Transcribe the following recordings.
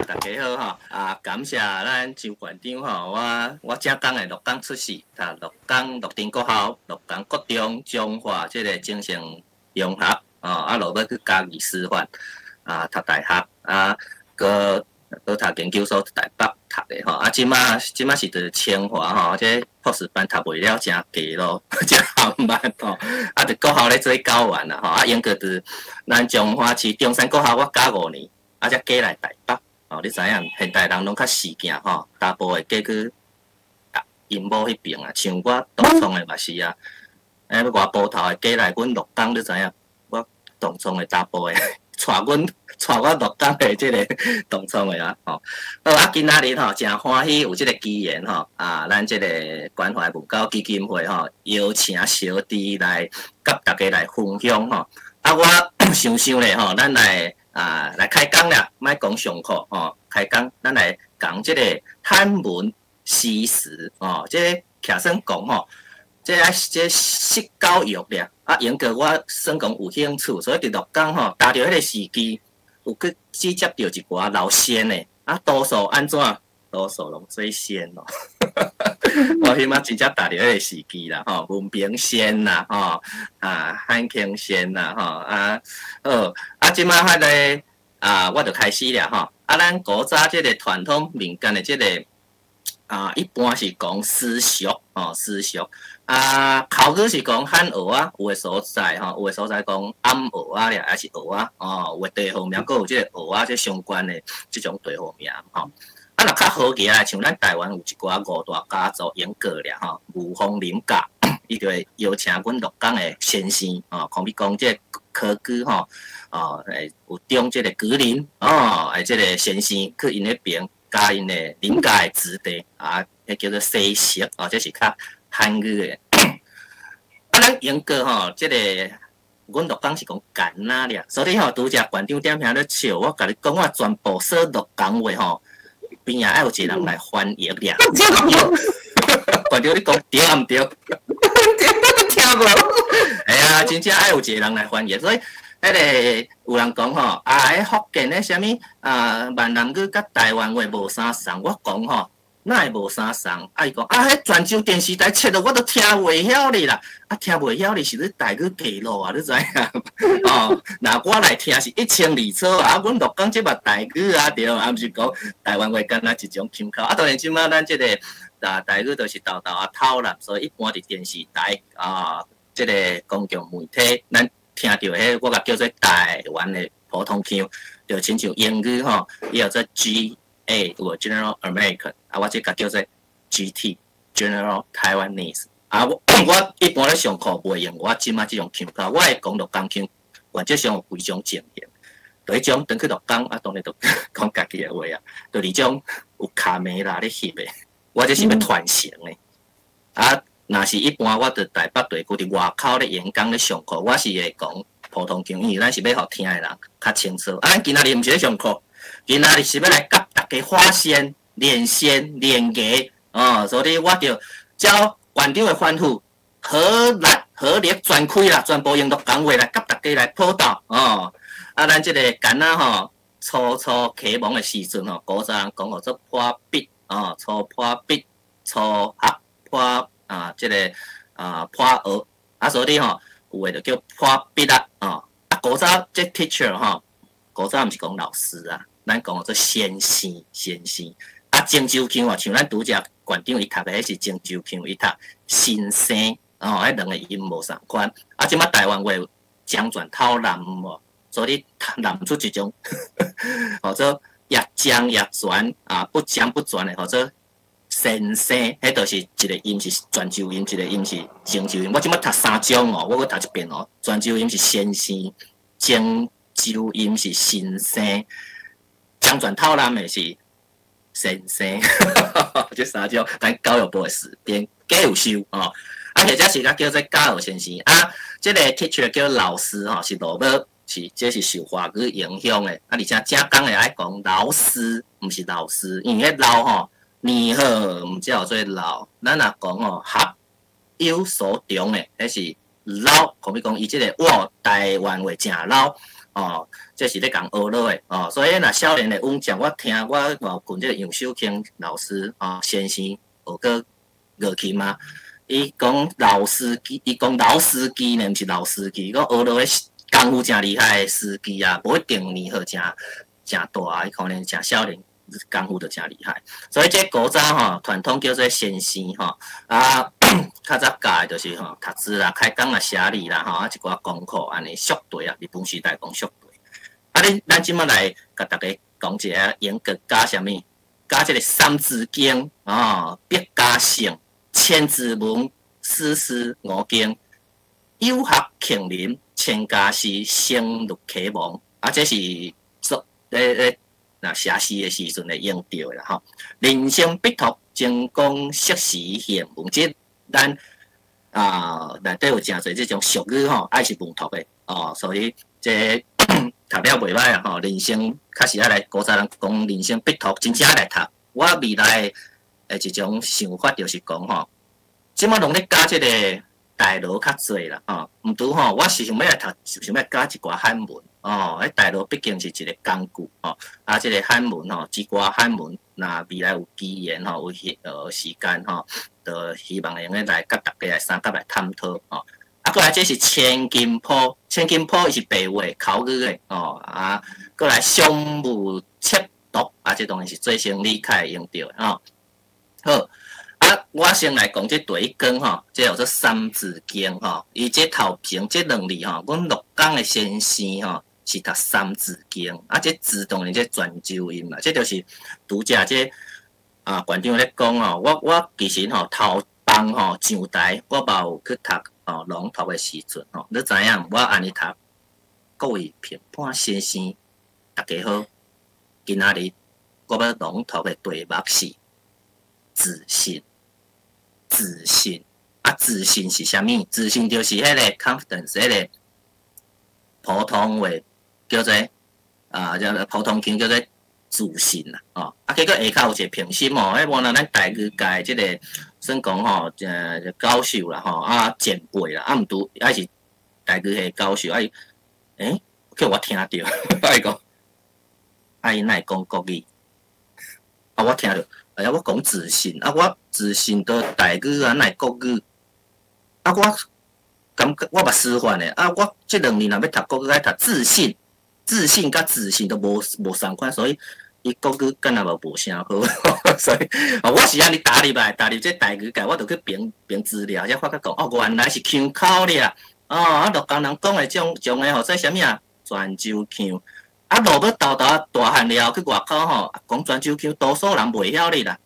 大家好吼，啊，感謝咱周館長吼，我正港的鹿港出世，讀鹿港鹿丁國校、鹿港國中、彰化這个精神中學，哦，啊，落尾去嘉義師範，啊，讀大學，啊，閣閣讀研究所佇台北讀的吼，啊，這馬是佇清華吼，這博士班讀袂了，誠低咯，誠含慢吼，啊，佇國校咧做教員啦吼，啊，英國佇咱彰化市中山國校我教5年，啊，才過來台北，哦，你知影現代人攏較死行吼，查埔會過去𪜶某彼爿啊，像我同窗的嘛是啊，欸，外埔頭會過來阮鹿港，你知影？我同窗的查埔的，帶阮鹿港的這个同窗的啊，吼。好啊，今仔日吼誠歡喜有這个機緣吼，啊，咱這个關懷文教基金會吼，邀請小弟來佮大家來分享吼。啊，我想想咧吼，咱來啊來開講啦，莫講上課吼，開講，咱來講這个漢文詩詞吼，這个徛算講吼，這個這識教育咧，啊，英國我算講有興趣，所以佇鹿港吼，踏著彼个時期，有去接觸著一寡老仙的，啊，多數按怎？多數攏做仙咯。我彼馬真正踏著彼个時期啦，吼，文平仙啦，吼，啊，漢卿仙啦，吼，啊，好，啊，這馬彼个啊，我就開始了吼。啊，咱古早這个傳統民間的這个啊，一般是講私塾，吼，私塾。啊，口語是講漢蚵仔，有的所在吼，有的所在講暗蚵仔咧，還是蚵仔，哦，有的地方名閣有這个蚵仔這相關的這種地方名，吼。啊，若較好起來，像咱台灣有一寡五大家族英國咧，吼，霧峰林家，伊就會邀請阮鹿港的先生，吼，講比講這個科舉吼，哦，會有中這个格林，哦，這个先生去𪜶彼爿教𪜶的林家的子弟，啊，彼叫做西式，哦，這是較漢語的。啊，咱英國吼，這个阮鹿港是講干仔咧，所以吼，拄才館長踮遐咧笑，我共你講，我全部說鹿港話吼，邊仔愛有一個人來翻譯咧。館長你講對毋對？聽無。哎呀，真正愛有一個人來翻譯，所以彼个有人講吼，啊，彼福建的啥物啊，閩南語佮台灣話無啥仝，我講吼，哪會無啥仝？啊，伊講啊，彼泉州電視台切落我都聽袂曉哩啦，啊，聽袂曉哩是你台語低落啊，你知影？哦，若我來聽是一清二楚啊，阮鹿港這嘛台語啊，對，啊，毋是講台灣話敢若一種腔口。啊，當然這馬咱這个啊台語就是沓沓啊透啦，所以一般佇電視台啊，這个公共媒體，咱聽著彼我共叫做台灣的普通腔，就親像英語吼，伊叫做 GA 有無 General American，啊，我這共叫做 GT General Taiwanese。啊，我一般咧上課袂用我這馬這種腔口，我會講鹿港腔，原則上有幾種情形。第一種，轉去鹿港，啊，當然就講家己的話啊。第二種，有卡梅拉咧翕的，我這是欲傳承的。啊，若是一般我佇台北地區佇外口咧演講咧上課，我是會講普通腔，因為咱是欲予聽的人較清楚。啊，咱今仔日毋是咧上課，今仔日是欲來佮大家發聲、連線、連結哦，所以我就照館長的吩咐，合力合力全開啦，全部用鹿港話來佮大家來報道哦。啊，咱這个干仔吼，初初啟蒙的時陣吼，古早人講號做破筆哦，初破筆、初學破啊，這个啊破學啊，所以吼有的就叫破筆啊，哦，啊古早這 teacher 吼，古早毋是講老師啊，咱講號做先生，先生。啊，泉州腔啊，像咱拄才館長伊讀的彼是泉州腔，伊讀先生哦，彼兩个音無仝款。啊，這馬台灣話漳泉透南無，所以南出一種，號做抑漳抑泉啊，不漳不泉的，號做先生，彼就是一个音是泉州音，一个音是泉州音。我這馬讀三種哦，我閣讀一遍哦。泉州音是先生，泉州音是先生，漳泉透南的是先生。這三種，咱教育部的詞典皆有收哦。啊，或者是較叫做教育先生啊，這个 teacher 叫老師吼，是落尾是這是受華語影響的。啊，而且正港的愛講老師，毋是老師，因為彼老吼，年好毋才號做老。咱若講吼學有所長的，彼是老，好比講伊這个哇台灣話誠老。哦，這是咧共學落的哦。所以若少年的勇將，我聽我有跟這個楊秀清老師哦先生學過樂琴嘛，伊講老司機，伊講老司機呢，毋是老司機，講學落的功夫誠厲害的司機啊，無一定年歲誠誠大，伊可能誠少年，功夫就誠厲害。所以這古早吼，傳統叫做先生吼，啊，較早教的就是吼，讀書啦、開講啦、寫字啦，吼，啊一寡功課按呢速題啊，日本時代講速題。啊，恁咱這馬來共大家講一下嚴格教啥物？教這個三字經哦，百家姓、千字文、四書五經、幼學杏林、千家詩、聲律啟蒙，啊，這是做咧咧。若寫詩的時陣會用著的啦吼。人生必讀精講釋時憲文，這咱啊內底有誠濟這種俗語吼，愛是文讀的哦，所以這讀了袂䆀啊吼。人生確實愛來古早人講人生必讀，真正愛來讀。我未來的一種想法就是講吼，這馬攏咧教這個大陸較濟啦吼，毋拄吼，我是想欲來讀，想欲教一寡漢文。哦，彼大陸畢竟是一個工具吼，啊，這個漢文吼，一寡漢文，若未來有機緣吼，有時間吼，就希望會用得來佮大家來相佮來探討吼。啊，過來這是千金譜，千金譜伊是白話口語的哦，啊，過來商務切讀，啊，這當然是做生理較會用著的吼。好，啊，我先來講這第一卷吼，這叫做《三字經》吼，伊這頭前這兩字吼，阮鹿港的先生吼，是讀《三字經》，啊，這字當然這泉州音啦，這就是拄才這啊館長咧講吼，我其實吼頭放吼上台，我嘛有去讀吼朗讀的時陣吼，你知影我按呢讀，各位評判先生，大家好，今仔日我欲朗讀的題目是自信，自信啊，自信是啥物？自信就是彼個 confidence，彼個普通話叫做啊，叫普通腔叫做自信啦，哦，啊，結果下跤有一個評審哦，彼原來咱台語界這個算講吼，教授啦吼，啊前輩啦，啊毋拄抑是台語系教授，啊伊，欸，叫我聽著，啊伊講，啊伊哪會講國語？啊我聽著，哎呀我講自信，啊我自信都台語啊，哪會國語？啊我感覺我捌師範的，啊我這兩年若欲讀國語，愛讀自信。自信佮自信都無仝款，所以伊國語敢若嘛無啥好，所以我是按呢踏入來，踏入這台語界，我就去評評資料，才發覺講哦，原來是腔口咧，哦，啊鹿港人講的種種的吼，這啥物啊？泉州腔，啊落尾沓沓大漢了後去外口吼，講泉州腔，多數人袂曉你啦。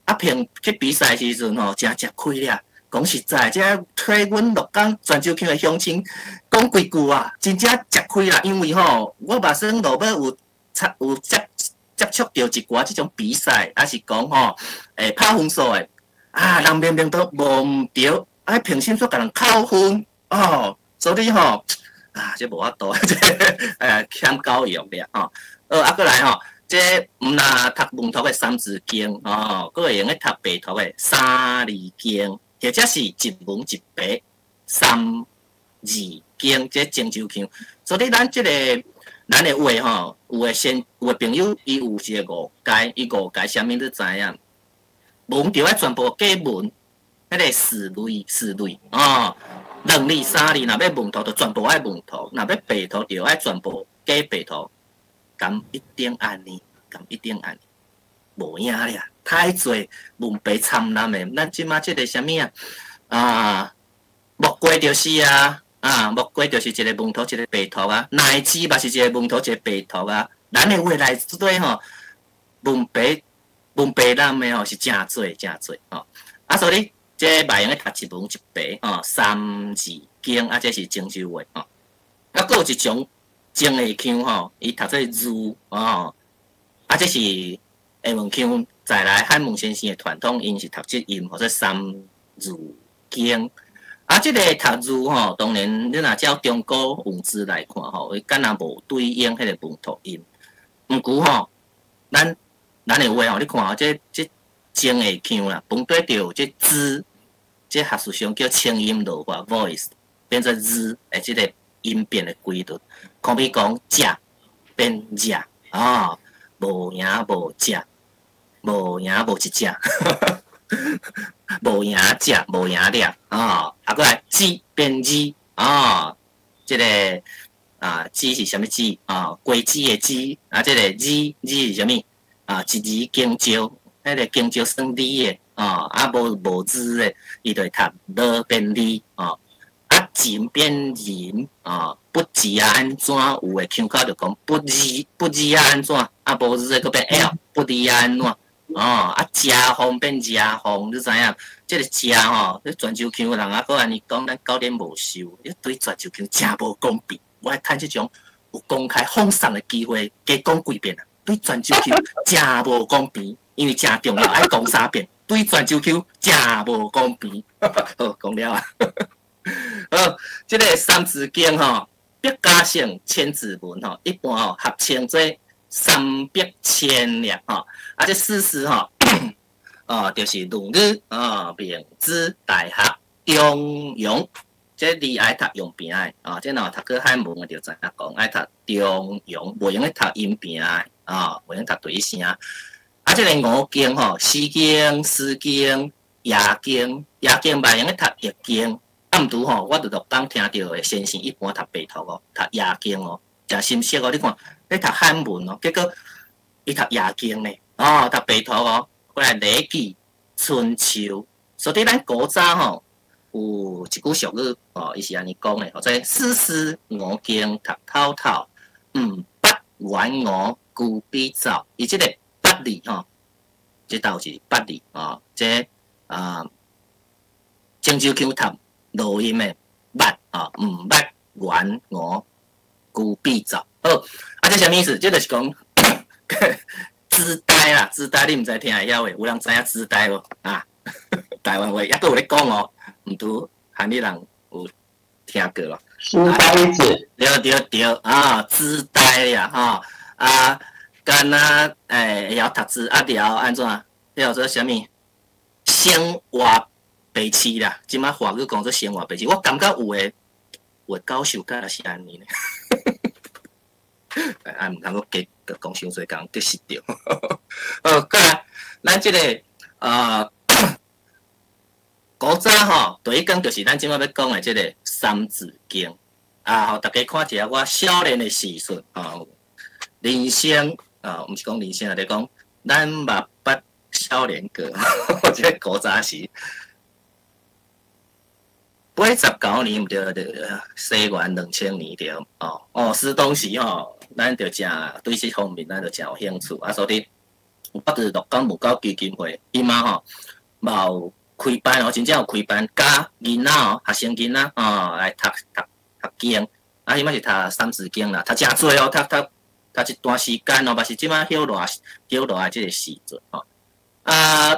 啊評去比賽時陣吼，誠食虧咧。講實在，這替阮鹿港泉州腔的鄉親講幾句啊，真正食虧啦。因為吼，我嘛算落尾有參有接接觸著一寡這種比賽，抑是講吼，會拍分數的，啊，人明明都無毋對，啊，評審煞共人扣分，哦，所以吼，啊，這無法度，這欠教育咧，吼。好，啊，閣來吼，這毋若讀文讀的三字經，哦，閣會用得讀白讀的三字經。或者是一文一白三字經，這泉州腔。所以咱這個咱的話吼，有的先有的朋友伊有一個誤解，伊誤解啥物你知影？文著愛全部加文，彼個四類四類哦，兩字三字，若欲文讀就全部愛文讀，若欲白讀就愛全部加白讀，敢一定按呢？敢一定按呢？無影咧，太濟文白摻濫的。咱這馬這個啥物啊？啊，木瓜就是啊，啊，木瓜就是一個文讀一個白讀啊，奶子嘛是一個文讀一個白讀啊。咱的話內底吼，文白文白濫的吼是誠濟誠濟吼。啊，所以這嘛會用得讀一文一白吼，三字經啊，這是泉州話吼。啊，閣有一種前下腔吼，伊讀做字哦，啊，這是下門腔再來漢文先生的傳統，𪜶是讀這音，或者三字經。啊，這個讀字吼，當然你若照中國文字來看吼，伊敢若無對應彼個文讀音。毋過吼，咱的話吼，你看吼，這前下腔啦，本底就有這字，這學術上叫清音濁化 voice，變做字的這個音變的規律。好比講食變食，哦，無影無食，無影無一隻，無影食，無影掠，哦，啊，閣來子變字，哦，這个啊，子是啥物子？啊，瓜子的子，啊，這个字字是啥物？啊，一字經招，彼个經招算字的，哦，啊，無無字的，伊就會讀無變字，哦，啊，情變人，哦，不知啊按怎，有的腔口就講不知不知啊按怎，啊，無字的閣變 L，不知啊按怎，哦，啊，食風變食風，你知影？這个食吼，你泉州腔人啊，閣按呢講，咱九點無收，你對泉州腔誠無公平。我愛趁這種有公開放送的機會，加講幾遍啊！對泉州腔誠無公平，因為誠重要，愛講三遍。對泉州腔誠無公平。好，講了啊。好，這个三字經吼，百家姓千字文吼，一般吼合稱做三百千了吼。啊，這四書吼，哦，就是《論語》啊，《孟子》《大學》《中庸》。這字愛讀陽平的，啊，這若讀過漢文的就知影講愛讀中庸，袂用得讀陰平的，啊，袂用讀對聲。啊，這个五經吼，《詩經》、《詩經》、《易經》、《易經》嘛會用得讀易經。啊，毋拄吼，我佇鹿港聽著的先生一般讀白讀哦，讀易經哦，誠心適哦。你看，咧讀漢文哦，結果伊讀易經呢，哦，讀白讀哦，過來《禮記》、《春秋》，所以咱古早吼，有一句俗語哦，伊是按呢講的，號做四書五經讀透透，毋捌遠吳龜比走。伊這个捌字吼，這倒是捌字哦，這啊，泉州腔讀濁音的捌哦，毋捌遠吳龜比走。好，啊，這啥物意思？這就是講痴呆啦，痴呆你毋知聽會曉袂？有人知影痴呆無？啊，台灣話猶閣有咧講哦。毋拄漢語人有聽過咯？書呆子，對對對，啊，痴呆呀，吼，啊，敢若會曉讀字啊，了按怎？彼叫做啥物？生活白痴啦，這擺華語講做生活白痴，我感覺有的教授敢若是按呢。啊，毋通閣加講傷濟工，得失著。好，過來，咱這个古早吼，第一講就是咱這擺欲講的這个《三字經》啊，予大家看一下我少年的時陣吼，人生啊，毋是講人生啊，咧講咱嘛捌少年過，這个古早時89年毋對對，西元2000年對，哦哦，斯東時吼，咱就誠對這方面咱就誠有興趣啊，所以我佇鹿港文教基金會，彼馬吼嘛有開班哦，真正有開班教囡仔哦，學生囡仔哦來讀讀讀經，啊，彼馬是讀三字經啦，讀誠濟哦，讀讀讀一段時間哦，嘛是這擺歇熱歇熱的這个時陣吼，啊，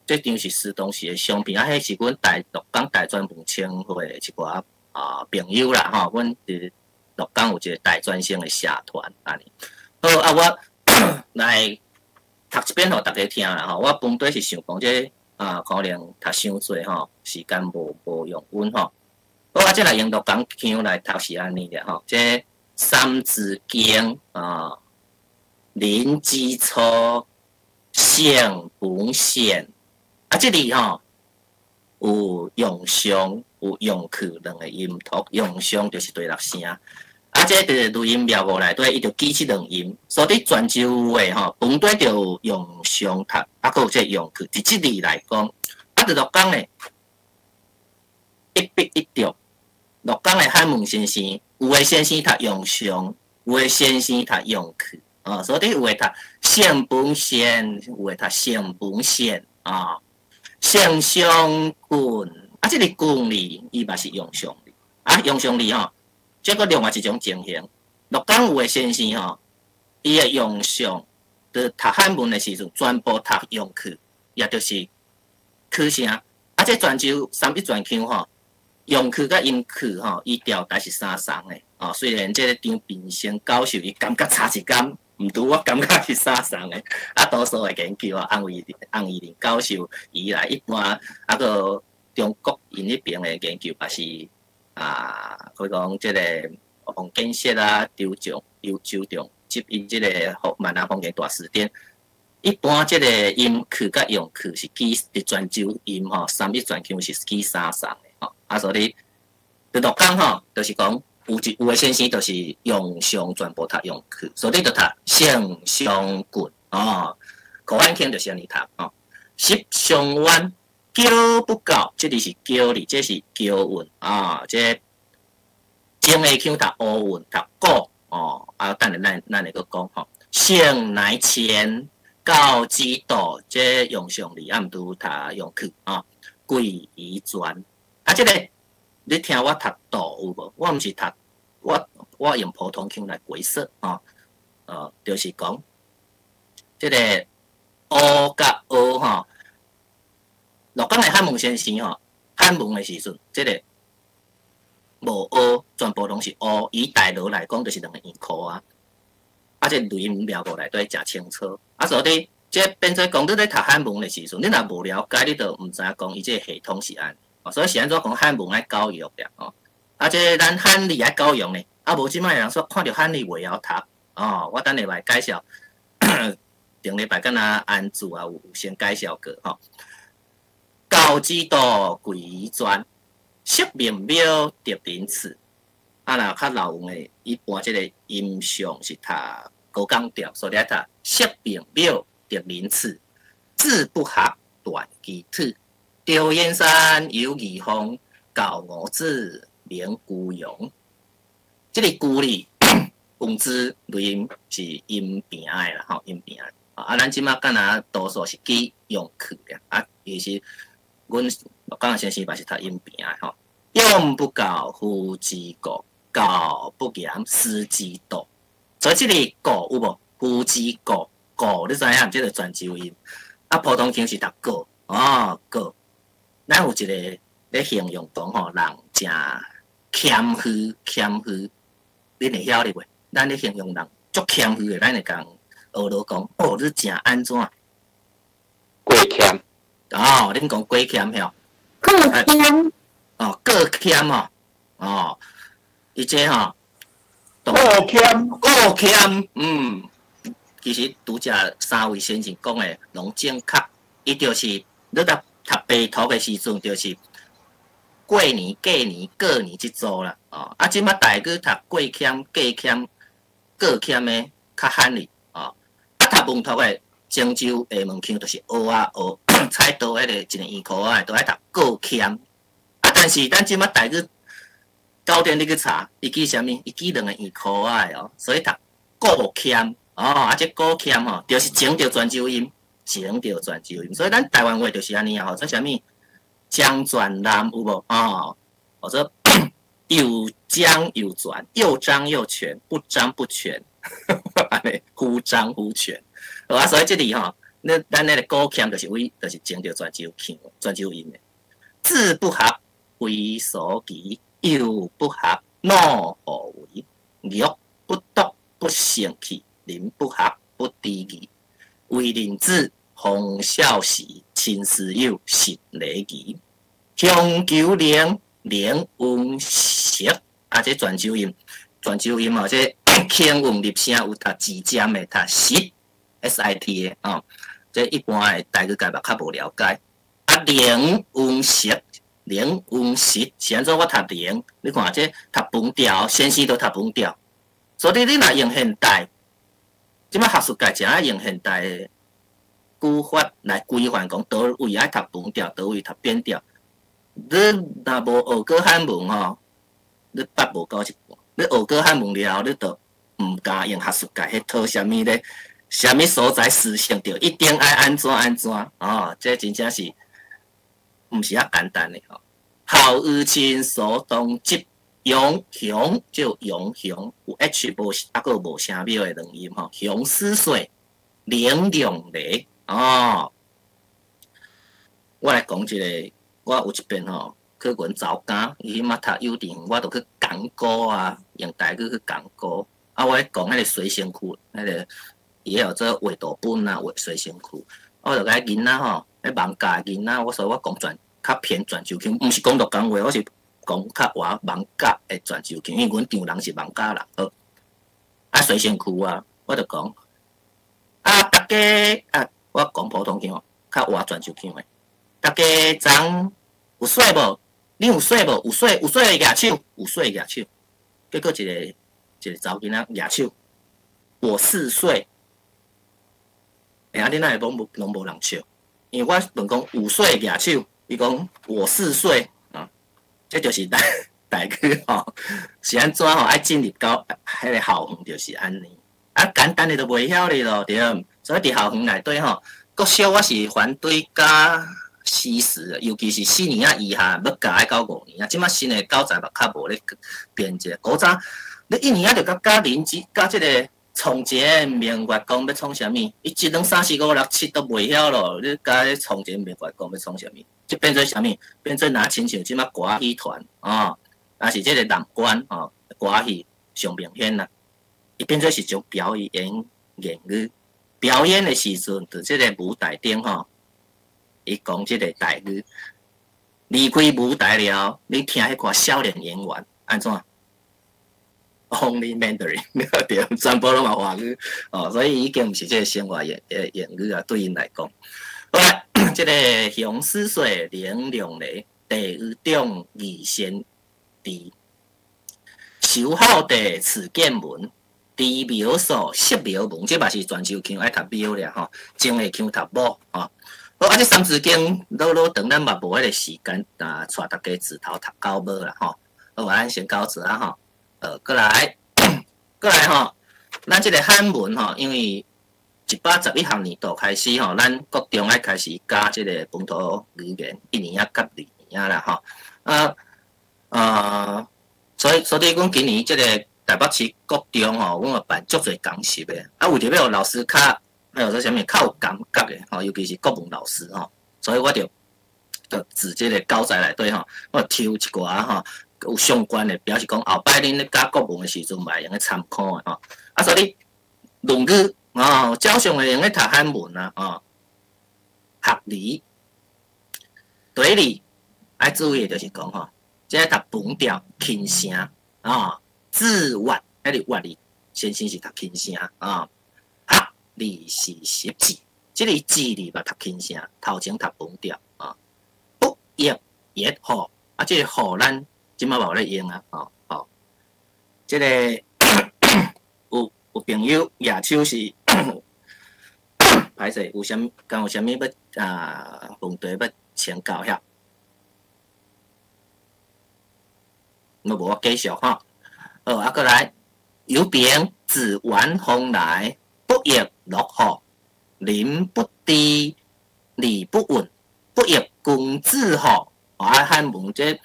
這張是斯東時的相片，啊，彼是阮大鹿港大專文青會的一寡啊朋友啦吼，阮佇鹿港有一个大專生的社團按呢。好啊，我來讀一遍予大家聽啦吼。我本底是想講這啊，可能讀傷濟吼，時間無無容允吼。好啊，這來用鹿港腔來讀是按呢啦吼。這《三字經》啊，人之初，性本善。啊，這裡吼有陽上有陽去兩个音讀，陽上就是第六聲。啊，這佇錄音廟五內底，伊就記這兩音，所以泉州話吼，本底就有陽上讀，啊，閣有這陽去。佇這裡來講，啊，佇鹿港咧，一筆一著，鹿港的漢文先生，有的先生讀陽上，有的先生讀陽去，啊，所以有的讀性本善，有的讀性本善，啊，性相近，啊，這个近字，伊嘛是陽上字，啊，陽上字吼。這閣另外一種情形，鹿港有的先生吼，伊的陽上，佇讀漢文的時陣，全部讀陽去，也就是去聲。啊，這泉州三一泉腔吼，陽去佮陰去吼，伊調台是相仝的。哦，雖然這个張平生教授伊感覺差一工，毋拄我感覺是相仝的。啊，多數的研究啊，翁宜翁宜玲教授伊來一般啊，閣中國𪜶彼爿的研究也是。啊，可以講這個王建設啊，周仲、周周仲執伊這個閩南方言大辭典。一般這個音去佮用去是記佇泉州音吼，三一全腔是記三送的吼。啊，所以佇鹿港吼，就是講有一有的先生就是用上全部讀用去，所以你就讀聖上棍哦。口漢腔就是按呢讀吼。十上彎叫不到，這裡是叫字，這是叫韻啊。這前下腔讀烏韻，讀古哦。啊，等下咱咱會閣講吼。聖乃前教之道，這用上字啊，毋拄讀用去啊。貴於全啊，這個你聽我讀道有無？我毋是讀我我用普通腔來解釋啊。就是講這個烏佮烏吼。鹿港的漢文先生吼，漢文的時陣，這個無烏，全部攏是烏。以大羅來講，就是兩个圓箍啊。啊，這個音描過來都會誠清楚。啊，所以這變做講，你咧讀漢文的時陣，你若無了解，你就毋知影講伊這個系統是按呢。所以是按怎講漢文愛教育啦，哦。啊，這咱漢字愛教育呢，啊，無這擺人說看著漢字袂曉讀，哦，我等下來介紹。頂禮拜敢若安祖啊有先介紹過吼。教之道，貴以專，釋名廟得仁賜。啊，若較老的，一般這個音上是讀高降調，所以愛讀釋名廟得仁賜。志不合，斷其腿。吊燕山有義風，教五子名俱揚。這個俱字，用字錄音是陰平的啦，吼，陰平。啊，咱這馬敢若多數是記用去的，啊，其實阮鹿港先生嘛是讀陰平的吼。養不教，父之過；教不嚴，師之惰。所以這個過有無？父之過，過你知影？這個泉州音，啊，普通腔是讀過，哦，過。咱有一個咧形容講吼，人誠謙虛，謙虛，恁會曉得袂？咱咧形容人足謙虛的，咱會共學羅講，哦，你誠按怎？過謙。哦，恁講過謙吼？過謙。哦，過謙哦，哦，伊這吼，過謙，過謙，嗯，其實拄則三位先生講的攏正確，伊就是你讀讀白圖的時陣，就是過年、過年、過年這組啦，哦，啊，這馬台語讀過謙、過謙、過謙的較罕哩，哦，啊，讀文圖的泉州廈門腔就是烏啊烏，菜刀彼個一个圓箍仔，都愛讀過謙。啊，但是咱這馬台語教典你去查，伊記啥物？伊記兩个圓箍仔的哦，所以讀過謙哦，啊，這過謙吼，就是前著泉州音，前著泉州音，所以咱台灣話就是按呢啊，吼，做啥物？漳泉南有無？哦，或者又張又全，又張又全，不張不全，按呢忽張忽全，啊，所以這裡吼，那咱那個過謙就是為，就是前著泉州腔、泉州音的。志不合，非所求；幼不合，怒何為？玉不琢，不成器；人不合，不知義。為人子，忠孝時；親師友，信禮儀。鄉求靈，靈溫實。啊，這泉州音，泉州音哦，這輕韻入聲有讀字尖的，讀實 S I T 的哦。這一般的台語界嘛較無了解。啊，靈溫實，靈溫實是按怎？我讀靈，你看這讀平調，先生都讀平調。所以你若用現代，這馬學術界誠愛用現代的語法來規範，講佗位愛讀平調，佗位讀變調。你若無學過漢文吼，你捌無到一半。你學過漢文了後，你就毋敢用學術界彼套啥物咧，啥物所在思想，就一定愛按怎按怎哦，這真正是毋是遐簡單的吼。孝於親，所當執。楊雄就楊雄，有 H 無啊，閣無聲母的兩音吼。雄四歲，靈兩禮哦。我來講一個，我有一遍吼去阮查某囝，伊彼馬讀幼稚園，我就去講古啊，用台語去講古。啊，我咧講彼個隨身軀，彼個伊彼號做畫圖本啊，畫隨身軀。我就共囡仔吼，彼盲教囡仔，我所以我講泉較偏泉州腔，毋是講鹿港話，我是。講較倚艋舺的泉州腔，因為阮丈人是艋舺人，好，啊隨身軀啊，我就講啊，大家啊，我講普通腔，較倚泉州腔的，大家昨有洗無？你有洗無？有洗有洗的舉手，有洗的舉手。結果一個一個查某囡仔舉手，我4歲。欸，啊，你哪會講無攏無人笑？因為我問講有洗的舉手，伊講我四歲啊，這就是台台語吼，是按怎吼？愛進入到彼个校園就是按呢，啊，簡單的就袂曉哩咯，對。所以佇校園內底吼，國小我是反對教西式，尤其是4年仔以下欲教愛到5年仔，這馬新的教材嘛較無咧編這個。古早你1年仔就共教年級，教這个床前明月光欲創啥物？伊一兩三四五六七都袂曉咯，你教咧床前明月光欲創啥物？這變做啥物？變做若親像這馬歌仔戲團哦，抑是這个南管哦，歌仔戲上明顯啦。伊變做是種表演言語，表演的時陣，佇這个舞台頂吼，伊講這个台語，離開舞台了，你聽彼寡少年演員按怎？Only Mandarin 對，全部攏嘛華語哦，所以已經毋是這个生活言語啊，對𪜶來講。好來，這个雄獅歲零兩雷，地獄中二仙地，修好地此見聞，知描所識描文，這嘛是泉州腔愛讀描咧吼，前下腔讀某吼。好，啊，這三字經老老長，咱嘛無彼个時間啊，帶大家自頭讀到尾啦吼。好，咱先到這啊吼。過來，過來吼，咱這个漢文吼，因為111學年度開始吼，咱國中愛開始教這个本土語言，1年仔佮2年仔啦吼。啊啊，所以阮今年這个台北市國中吼，阮有辦足濟講習的，啊，為著欲予老師較，還有說啥物較有感覺的吼，尤其是國文老師吼，所以我就就自這个教材內底吼，我抽一寡吼有相關的，表示講後擺恁咧教國文的時陣嘛會用咧參考的吼。啊，所以《論語》哦，照常會用咧讀漢文啊，哦，學理對理愛注意的就是講吼，這個讀平調輕聲啊，字樂彼个樂字先生是讀輕聲啊，學字是實字，這個字字嘛讀輕聲，頭前讀平調啊，不亦樂乎啊，這个乎咱這馬嘛有咧用啊，吼吼，這个有朋友舉手是歹勢，有啥物敢有啥物欲啊問題欲請教遐？若無我繼續吼。好，啊，閣來，有朋自遠方來，不亦樂乎？人不知而不愠，不亦君子乎？啊，漢文這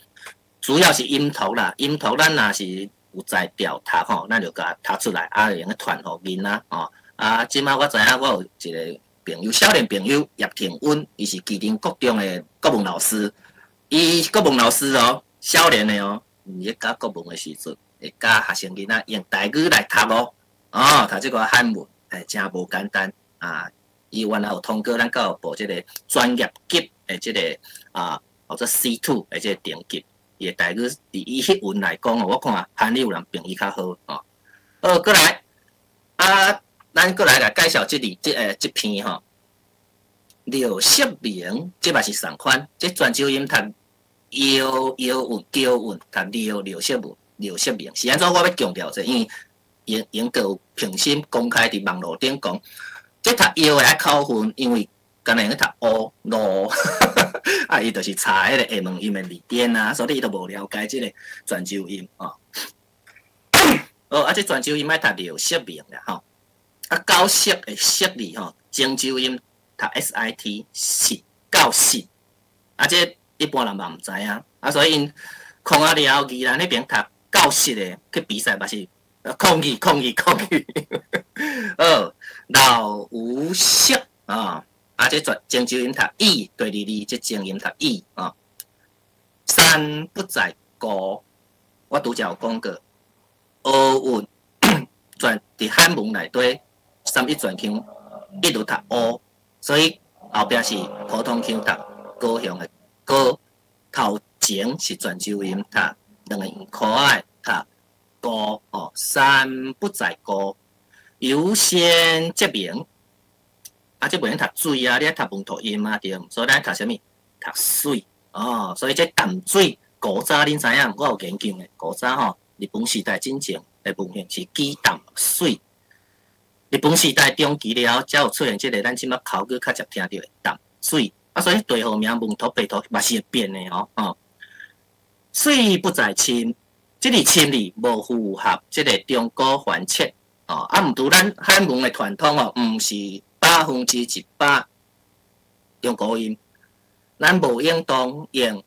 主要是音讀啦，音讀咱若是有才調讀吼，咱就共讀出來，啊，會用咧傳予囡仔吼。啊，這馬我知影，我有一个朋友，少年朋友葉廷溫，伊是旗津國中的國文老師，伊國文老師哦，少年的哦，伊咧教國文的時陣，會教學生囡仔用台語來讀哦，哦，讀這个漢文，欸，誠無簡單啊！伊原來有通過咱教育部這个專業級的這个啊，或者 C2 的這个等級，伊的台語佇伊彼文來講哦，我看漢語有人比伊較好哦。好，閣來啊，咱閣來來介紹這裡這這篇吼，柳釋明，這嘛是仝款，這泉州音讀搖搖韻叫韻讀柳柳釋文柳釋明，是按怎我欲強調這個，因為英英國有平心公開佇網路頂講，這讀搖的愛扣分，因為敢若用咧讀烏路，啊，伊就是查彼个下門音的字典啊，所以伊都無了解這个泉州音哦。哦，啊，這泉州音愛讀柳釋明啦吼，啊，教釋的釋字吼，泉州音讀 S I T 實教實，啊，這一般人嘛毋知影，啊，所以𪜶抗啊了後，宜蘭彼爿讀教釋的去比賽嘛是抗議抗議抗議，好，老無色啊，啊，這泉泉州音讀意，第二字這正音讀意啊。山不在高，我拄才有講過，烏韻全佇漢文內底，三一全腔一律讀烏，所以後壁是普通腔讀高雄的高，頭前成是泉州音，讀兩个音可愛，讀高哦，山不在高，由仙則明。啊，這袂用讀水啊，你愛讀文讀音啊，對。所以咱讀啥物？讀水哦。所以這淡水古早恁知影，我有研究的。古早吼，日本時代進前的文獻是記淡水。日本時代中期了後，才有出現這个咱這馬口語較常聽著的淡水。啊，所以地號名文讀白讀嘛是會變的哦。哦，水不在深，這个深字無符合這个中古反切哦。啊，毋拄咱漢文的傳統哦，毋是100%中古音，咱無應當用。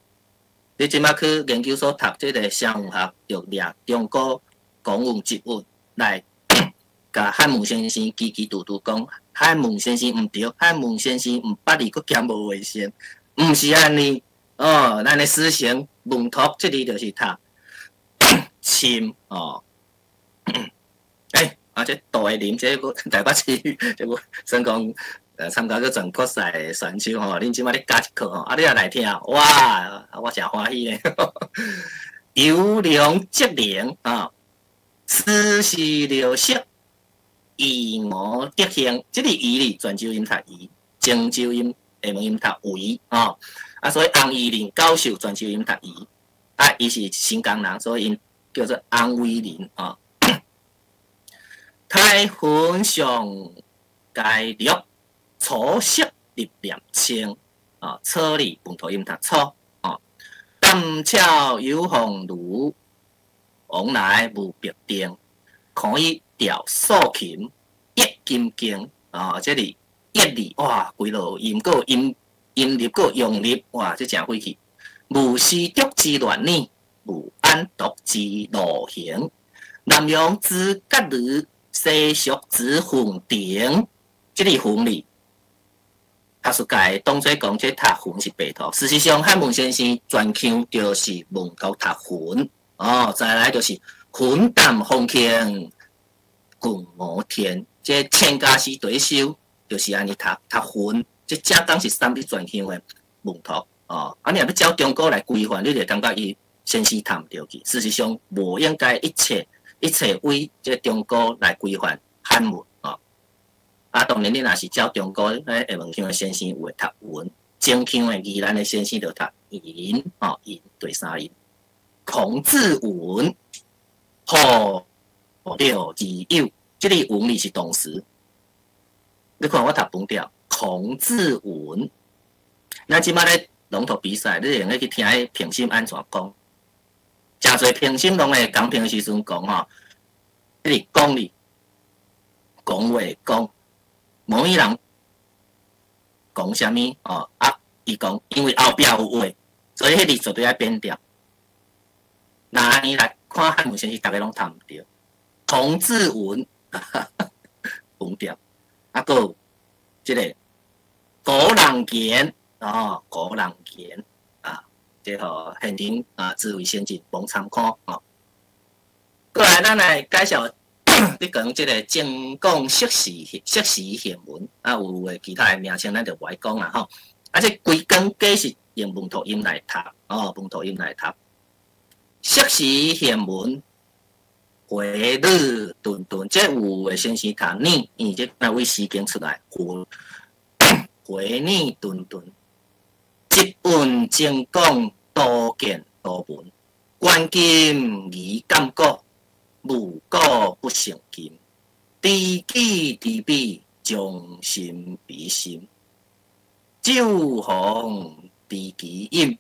你這馬去研究所讀這个聲韻學，就掠中古公文佚文來，共漢文先生嘰嘰嘟嘟講，漢文先生毋對，漢文先生毋捌字，閣兼無衛生，毋是按呢哦。咱的思想文讀這字就是讀深哦。欸，啊，這杜的林，這個台北市，這個算講參加個全國賽的選手吼，恁這馬咧教一課吼，啊，你也來聽，哇，我誠歡喜咧。由良則靈啊，斯是陋室，以吾德行。這个余字泉州音讀余，泉州音厦門音讀維哦。啊，所以翁維麟教授泉州音讀余，啊，伊是新港人，所以𪜶叫做翁維麟啊。苔痕上階綠，草色入簾青。啊，草字本土音讀草。哦，淡俏有鴻儒，往來無白丁。可以調素琴，譯金經。啊，這裡譯字哇，規落音，閣有陰陰入，閣有陽入，哇，這誠費氣。無絲竹之亂擬，無案牘之勞形。南陽之葛呂，西蜀之馮亭。這个馮字，學術界當做講這讀雲是白讀，事實上漢文先生全腔就是文讀讀雲哦。再來就是雲淡風輕，近五天，這千家詩第一首就是按呢讀讀雲，這正講是三筆全腔的文讀哦。啊，你若欲照中古來規範，你就感覺伊先生讀毋著去。事實上，無應該一切一切為這中古來規範漢文哦。啊，當然你若是照中古咧廈門腔的先生有會讀雲，前腔的宜蘭的先生就讀雲哦，雲第三音。孔子云：何樂之有？這个云字是動詞。你看我讀本調，孔子云。咱這馬咧朗讀比賽，你會用得去聽彼評審按怎講？誠濟評審攏會講評的時陣講吼，這个講字，講話講，某一人講啥物哦？啊，伊講因為後壁有話，所以彼字絕對愛變調。若按呢來看漢文先生，逐家攏讀毋著。孔子云，文調，啊，閣有這个古人言哦，古人言啊，這予現場啊智慧先進罔參考哦。過來，咱來介紹你講這个精講釋時釋時獻文啊，有的其他的名稱咱就無愛講啦吼。啊，這規工皆是用文讀音來讀哦，文讀音來讀。釋時獻文，回女頓頓，這有的先生讀呢，因為這若為詩經出來，回回女頓頓，集韻精講多見多聞，觀今宜鑑古，無古不成今。知己知彼，將心比心。酒逢知己飲，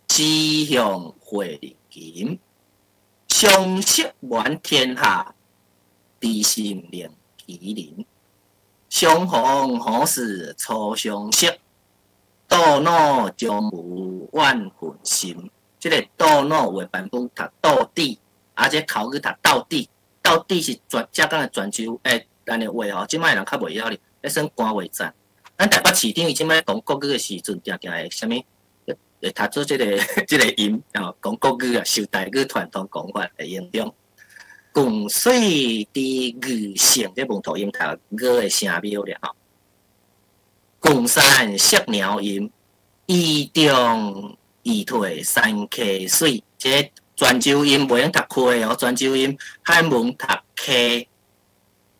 詩向會林琴。相識滿天下，知心寧其人。相逢何事初相識，到老將無怨恨心。這个到老有的版本讀到底，啊，這口語讀到底，到底是全浙江的泉州欸，咱的話吼，這擺人較袂曉哩，咧算官話戰。咱台北市長伊這擺講國語的時陣，定定會啥物？會讀做這个音，吼，講國語啊，受台語傳統講法的影響。共水之語性，這文讀音讀語的聲調咧吼。共山惜鳥音，意中易退山溪水。這泉州音袂用讀溪哦，泉州音漢文讀溪，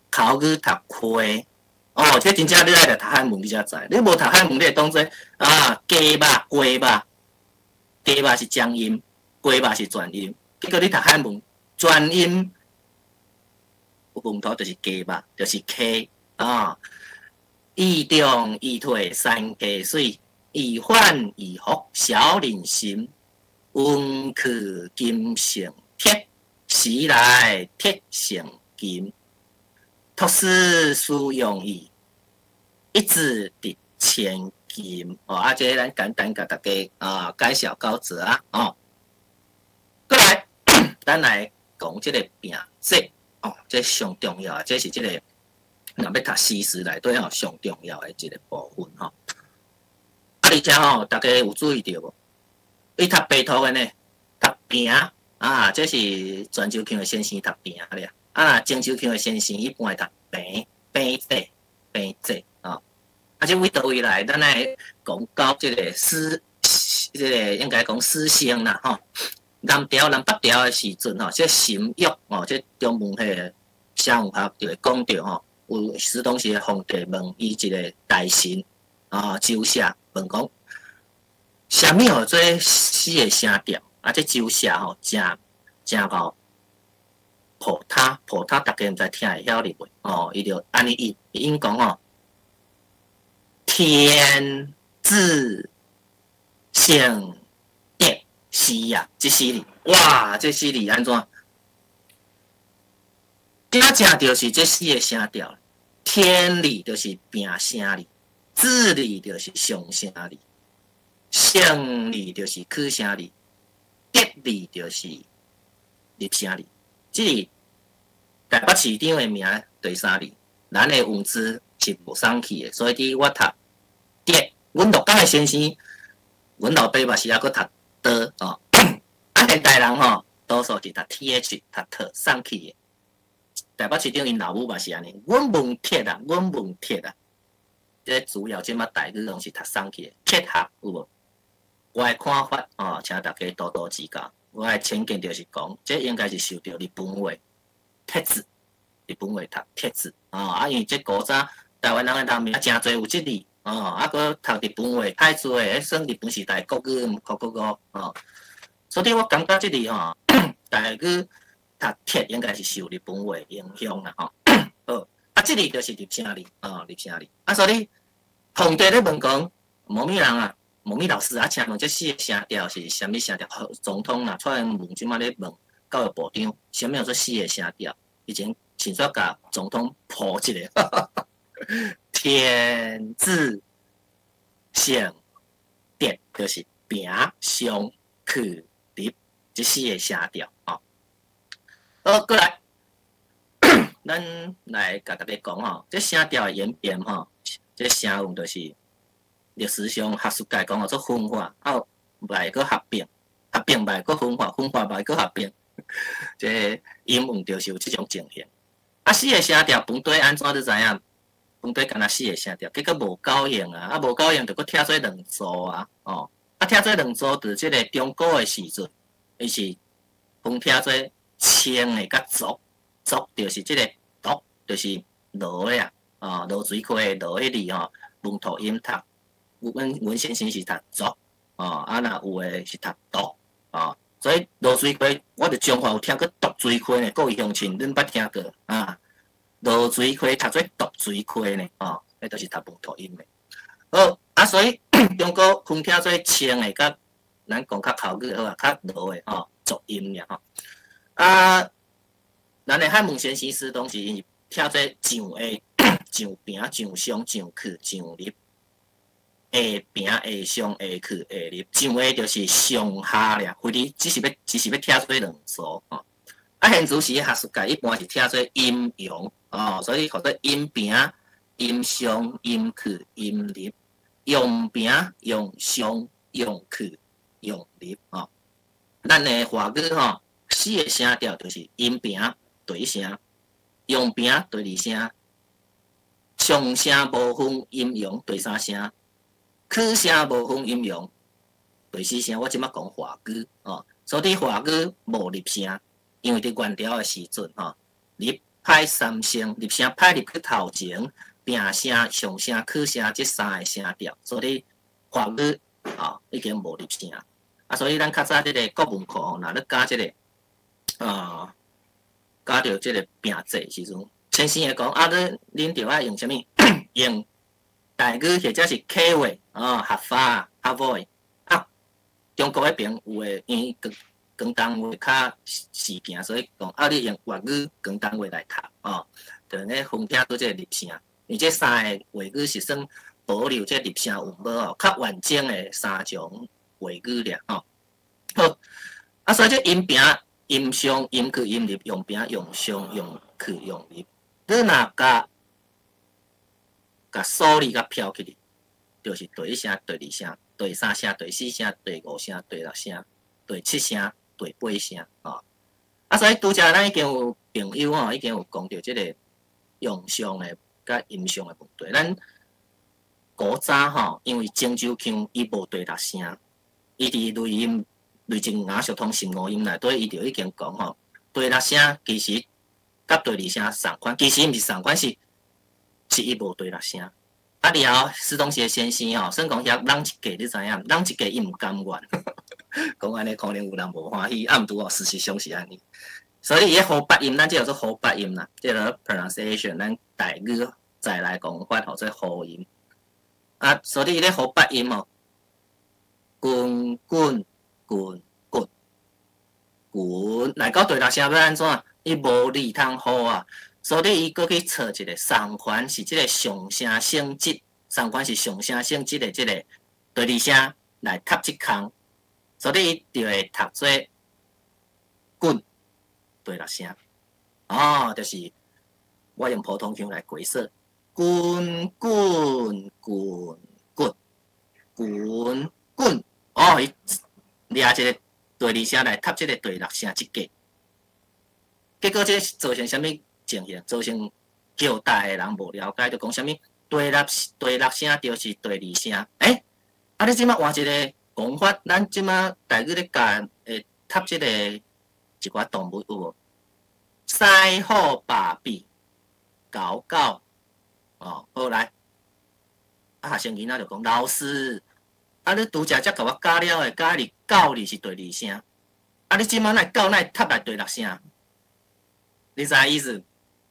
口語讀溪。哦，這真正你愛來讀漢文，你才知。你無讀漢文，你會當做啊雞肉、雞肉，雞肉是江音，雞肉是全音。結果你讀漢文，全音文頭就是雞肉，就是溪啊。易中易退山溪水，易反易復小人心。溫去金成鐵，時來鐵成金。託斯思用意，一字值千金。哦，啊，這咱簡單共大家啊介紹到這啊。哦，過來，咱來講這個平仄哦，這上重要，這是這個若欲讀詩詞內底吼上重要的一個部分吼。啊，而且吼，大家有注意著無？伊讀白塗的呢，讀平啊，這是泉州腔的先生讀平咧。啊，漳州腔的先生一般會讀平平仄平仄啊。啊，這位佗位來？咱來講到這個詩，這個應該講詩聲啦，吼。南調南北調的時陣吼，這神樂哦，這中文彼個聲韻學就會講著吼，有時當時的皇帝問伊一個大臣啊，周舍問講，啥物號做四個聲調？啊，這周舍吼，誠誠𠢕破他破他，大家毋知聽會曉哩袂？哦，伊就按呢應應講吼，天字聖德是啊，這四字，哇，這四字按怎？真正就是這四個聲調，天字就是平聲字，字字就是上聲字，聖字就是去聲字，德字就是入聲字。這是台北市長的名第三字，咱的文字是無送去的，所以佇我讀德，阮鹿港的先生，阮老爸嘛是猶閣讀德哦。啊，現代人吼，多數是讀 th 讀特送去的。台北市長𪜶老母嘛是按呢，阮問鐵啊，阮問鐵啊，這主要這馬台語攏是讀送去的，鐵學有無？我的看法哦，請大家多多指教。我的淺見就是講，這應該是受著日本話鐵字，日本話讀鐵字哦。啊，因為這古早台灣人的人名誠濟有這字哦，啊，閣讀日本話太濟，彼算日本時代國語國國語哦。所以我感覺這字吼，台語讀鐵應該是受日本話影響啦吼。好，啊，這字就是入聲字哦，入聲字。啊，所以皇帝咧問講，某物人啊？某物老師啊，請問這四個聲調是啥物聲調？總統啊，蔡英文這馬咧問教育部長，啥物叫做四個聲調？以前先煞共總統破一個，天字聖德，就是平上去入這四個聲調哦。好，過來，咱來共大家講吼，這聲調的演變吼，這聲韻就是歷史上學術界講號做分化，啊，來閣合併，合併來閣分化，分化來閣合併，這音韻就是有這種情形。啊，四個聲調本底按怎你知影？本底敢若四個聲調，結果無夠用啊！啊，無夠用就閣拆做兩組啊！哦，啊，拆做兩組，佇這個中古的時陣，伊是分拆做清的佮濁，濁就是這個濁，就是濁的啊，哦，濁水溪的濁彼字吼，文吐音讀。阮先生是讀濁，哦，啊若有的是讀毒，哦，所以濁水溪，我佇彰化有聽過濁水溪呢，各位鄉親，恁捌聽過啊？濁水溪讀做濁水溪呢，哦，彼就是讀文吐音的。好，啊，所以中國分拆做清的，佮咱講較口語好啊，較濁的吼，濁音爾吼。啊，咱的漢文先生師當時𪜶是拆做上下、上平、上上、上去、上入。下平、下上、下去、下入，上下就是上下爾，非哩只是欲拆做兩組吼。啊，現時時學術界一般是拆做陰陽哦，所以號做陰平、陰上、陰去、陰入，陽平、陽上、陽去、陽入吼。咱的華語吼，四個聲調就是陰平第一聲，陽平第二聲，上聲無分陰陽第三聲。去聲無分陰陽，第四聲，我這擺講華語哦，所以華語無入聲，因為佇元朝的時陣吼，入歹三聲，入聲歹入去頭前，平聲、上聲、去聲這三个聲調，所以華語哦已經無入聲。啊，所以咱較早這个國文課吼，若咧教這个啊，教著這个平仄時陣，先生會講啊，你恁著愛用啥物？用台語或者是客話哦，客話、客話。啊，中國彼爿有的，因為廣東話較時行，所以講啊，你用粵語、廣東話來讀哦，就咧分聽做這个入聲。因為這三个話語是算保留這入聲韻母哦，較完整的三種話語爾吼。好，啊，所以這陰平、陰上、陰去、陰入、陽平、陽上、陽去、陽入，你若共共數字共飄起去，就是第一聲、第二聲、第三聲、第四聲、第五聲、第六聲、第七聲、第八聲吼。啊，所以拄才咱已經有朋友吼，已經有講著這个陽上的佮陰上的問題。咱古早吼，因為泉州腔伊無第六聲，伊佇類音、類正雅俗通十五音內底，伊就已經講吼，第六聲其實佮第二聲仝款，其實毋是仝款，是伊無第六聲。啊，然後施東協先生吼，算講遐人一格，你知影？人一格伊毋甘願，講按呢可能有人無歡喜，啊，毋過哦，事實上是按呢。所以伊咧呼發音，咱這叫做呼發音啦，這个 pronunciation，咱台語再來講法號做呼音。啊，所以伊咧呼發音哦，滾滾滾滾滾，來到第六聲欲按怎？伊無字通呼啊，所以伊閣去揣一个仝款，是這个上聲性質，仝款是上聲性質的這个第二聲來讀這空，所以伊就會讀做滾第六聲。哦，就是我用普通腔來解說，滾滾滾滾滾滾，哦，伊掠一个第二聲來讀這个第六聲這格。結果這造成啥物情形？造成叫大的人無了解，就講啥物第六聲就是第二聲。欸，啊你這擺換一个講法，咱這擺台語咧教會讀這个一寡動物有無？獅虎爸比狗狗哦，好來，啊學生囡仔就講老師，啊你拄才才共我教了的，教你狗字是第二聲，啊你這擺哪會狗哪會讀來第六聲？你知影意思？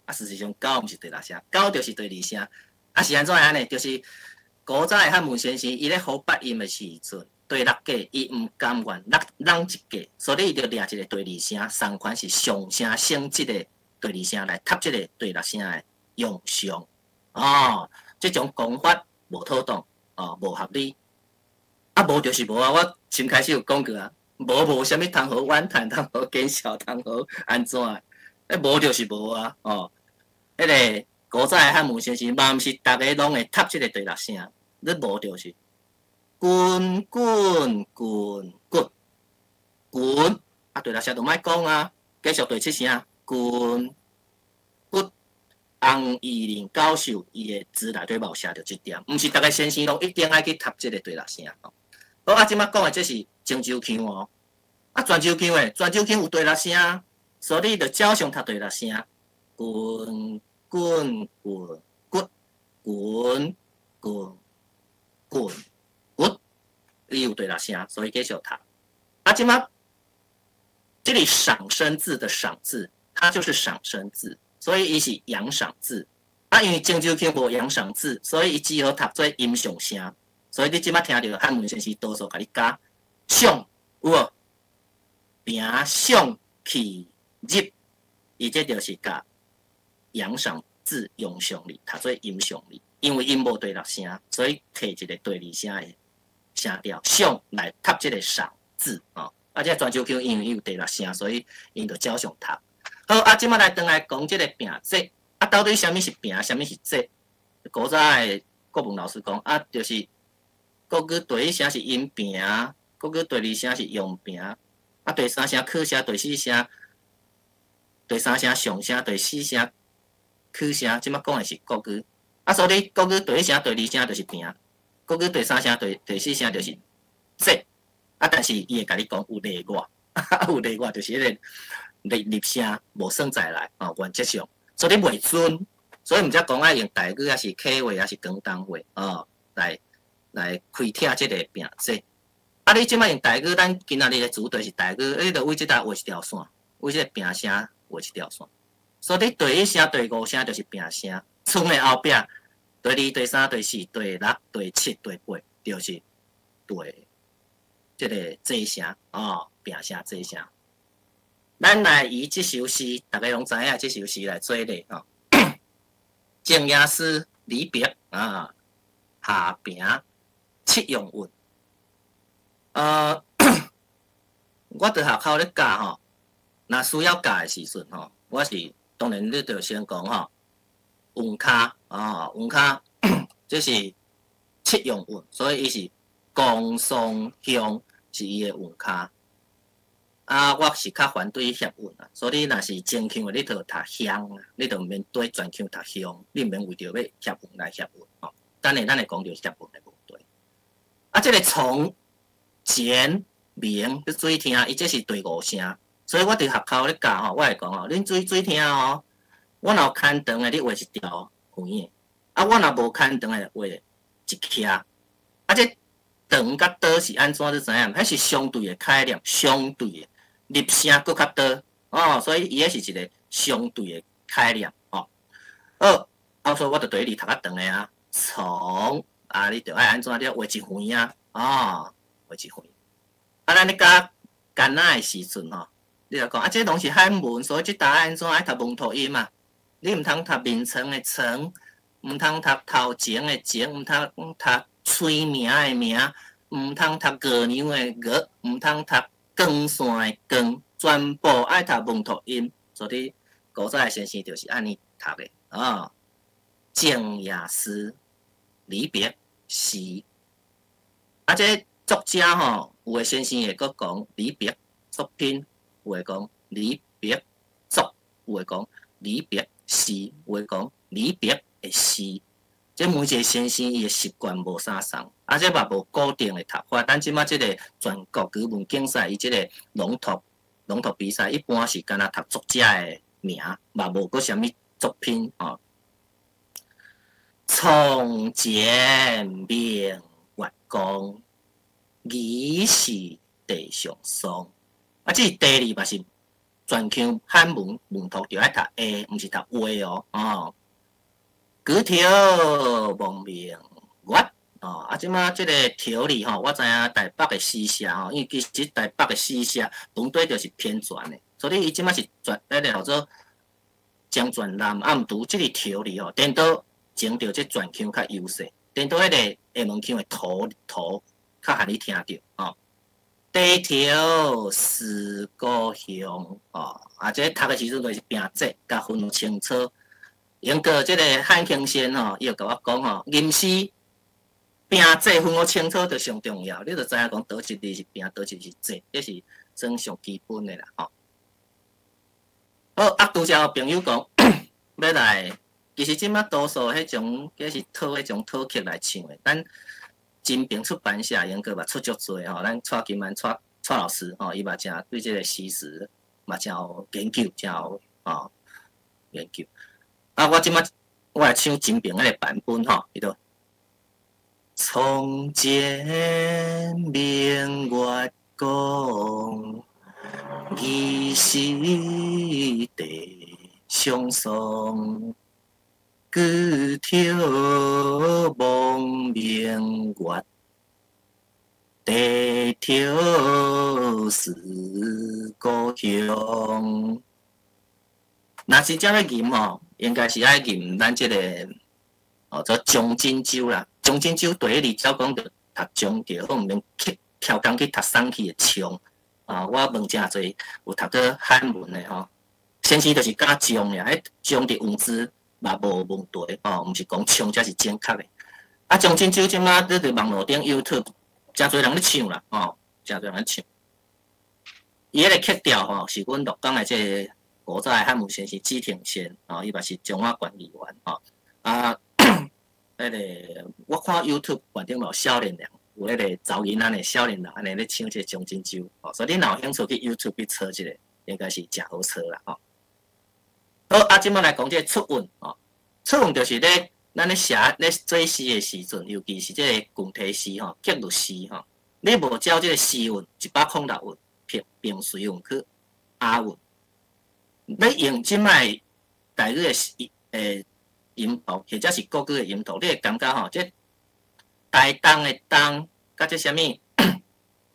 啊，事實上狗毋是第六聲，狗就是第二聲。啊，是按怎按呢？就是古早的漢文先生，伊咧呼發音的時陣，第六格伊毋甘願落落一格，所以伊就掠一個第二聲，仝款是上聲性質的第二聲來讀這个第六聲的陽上。哦，這種講法無妥當，哦，無合理。啊，無就是無啊！我先開始有講過啊，無啥物通好怨嘆，通好見笑，通好按怎？欸，無就是無啊！哦，彼个古早的漢文先生嘛，毋是逐个攏會讀這个第六聲，你無就是滾滾滾滾滾，啊，第六聲就莫講啊，繼續第七聲滾骨。洪義林教授伊的書內底嘛有寫著這點，毋是逐个先生攏一定愛去讀這个第六聲吼。好，啊，這擺講的這是泉州腔哦，啊，泉州腔的，泉州腔有第六聲。所以就照常讀第六聲，滾滾滾滾滾滾滾滾，伊有第六聲，所以繼續讀。啊，這擺這裡賞生字的賞字，它就是賞生字，所以伊是陽賞字。啊，因為泉州腔無陽賞字，所以伊只好讀做陰上聲。所以你這擺聽著漢文先生多數共你加上有無？平上去入，伊這就是共陽賞字陽上字讀做陰上字，因為𪜶無第六聲，所以提一個第二聲的聲調上來讀這個賞字哦。啊，這泉州腔因為伊有第六聲，所以𪜶就照常讀。好，啊，這擺來轉來講這個平仄，啊，到底啥物是平，啥物是仄？古早的國文老師講，啊，就是國語第一聲是陰平，國語第二聲是陽平，啊，第三聲去聲，第四聲。第三聲上聲，第四聲去聲，這擺講的是國語。啊，所以國語第一聲、第二聲就是平，國語第三聲、第四聲就是仄。啊，但是伊會共你講有例外，有例外就是彼個入聲無算在內，哦，原則上，所以你袂準，所以毋才講愛用台語，抑是客話，抑是廣東話，哦，來開闢這个平仄。啊，你這擺用台語，咱今仔日的主題是台語，你著為這搭畫一條線，為這个平聲畫一條線。所以你第一聲、第五聲就是平聲，賰的後壁，第二、第三、第四、第六、第七、第八，就是第這个仄聲，哦，平聲仄聲。咱來以這首詩，逐家攏知影這首詩來做例吼。靜夜思李白啊，下平七用韻。我佇學校咧教吼，若需要教的時陣吼，我是當然你著先講吼，韻跤啊，韻跤，這是七用韻，所以伊是宮雙響是伊的韻跤。啊，我是較反對協韻啊，所以你若是清腔的，你著讀響啊，你著毋免對全腔讀響，你毋免為著欲協韻來協韻吼。等下咱會講著協韻的問題。啊，這个床前明，你注意聽，伊這是第五聲，所以我佇學校咧教吼，我會講吼，恁注意注意聽哦。我若有牽長的，你畫一條圓的；啊，我若無牽長的，畫一徛。啊，這長佮短是按怎你知影？彼是相對的概念，相對的入聲閣較短哦，所以伊彼是一個相對的概念哦。好，啊，所以我就對你讀較長的啊，床啊，你著愛按怎？你畫一圓啊，哦，畫一圓。啊，咱咧教囡仔的時陣吼，你就講啊，這攏是漢文，所以這搭按怎愛讀文吐音嘛？你毋通讀眠床的床，毋通讀頭前的前，毋通讀喙名的名，毋通讀月娘的月，毋通讀光線的光，全部愛讀文吐音。所以古早的先生就是按呢讀的啊。靜夜思，離別時。啊，這作者吼，有的先生會閣講李白作品，有的講李白作，有的講李白詩，有的講李白的詩。這每一个先生伊的習慣無相仝，啊，這嘛無固定的讀法。咱這馬這个全國語文競賽，伊這个朗讀比賽，一般是干焦讀作者的名，嘛無閣啥物作品吼。床前明月光，疑是地上霜。啊，這個地字嘛是全腔漢文文讀著愛讀下，毋是讀話哦。哦，舉頭望明月，哦，啊，這馬這個條例吼，我知影台北的詩社吼，因為其實台北的詩社本底就是偏傳的，所以伊這馬是轉彼个號做中轉南，啊，毋拄這個條例吼，顛倒前著這全腔較優勢，顛倒彼个下門腔的頭頭較予你聽著吼。低頭思故鄉，哦，啊，這讀的時陣就是平仄，共分清楚。英國這个漢興先吼，伊就共我講吼，吟詩平仄分予清楚就上重要，你就知影講佗一字是平，佗一字是仄，這是算上基本的啦，吼。好，啊，拄才有朋友講欲來，其實這馬多數彼種，這是套彼種套曲來唱的，咱金平出版社應該嘛出足濟吼，咱蔡金安蔡蔡老師吼，伊嘛誠對這个詩詞嘛誠有研究，誠有吼研究。啊，我這馬我來唱金平彼个版本吼，伊就床前明月光，疑是地上霜。舉頭望明月，低頭思故鄉。若真正欲吟吼，應該是愛吟咱這个哦，做將進酒啦。將進酒第一字照講著讀將著好，毋免去超工去讀送去的唱。啊，我問誠濟有讀過漢文的吼，先生就是教將爾，彼將佇文字嘛無問題吼，毋是講唱才是正確的。啊，將進酒這馬你佇網路頂 YouTube，誠濟人咧唱啦，吼，誠濟人咧唱。伊彼个曲調吼，是阮鹿港的這个古早的漢文先生紀廷先，吼，伊嘛是彰化縣議員，吼。啊，彼个我看 YouTube 反正嘛有少年人有有彼个查某囡仔呢，少年人按呢咧唱這个將進酒，吼，所以你若有興趣去 YouTube 去查一下，應該是誠好查啦，吼。好，啊，這擺來講這个出韻，吼，出韻就是咧，咱咧寫咧做詩的時陣，尤其是這个近體詩吼、格律詩吼，你無照這个詩韻106韻平平隨韻去押韻，你用這擺台語的音符，或者是國語的音符，你會感覺吼，這台東的東，佮這啥物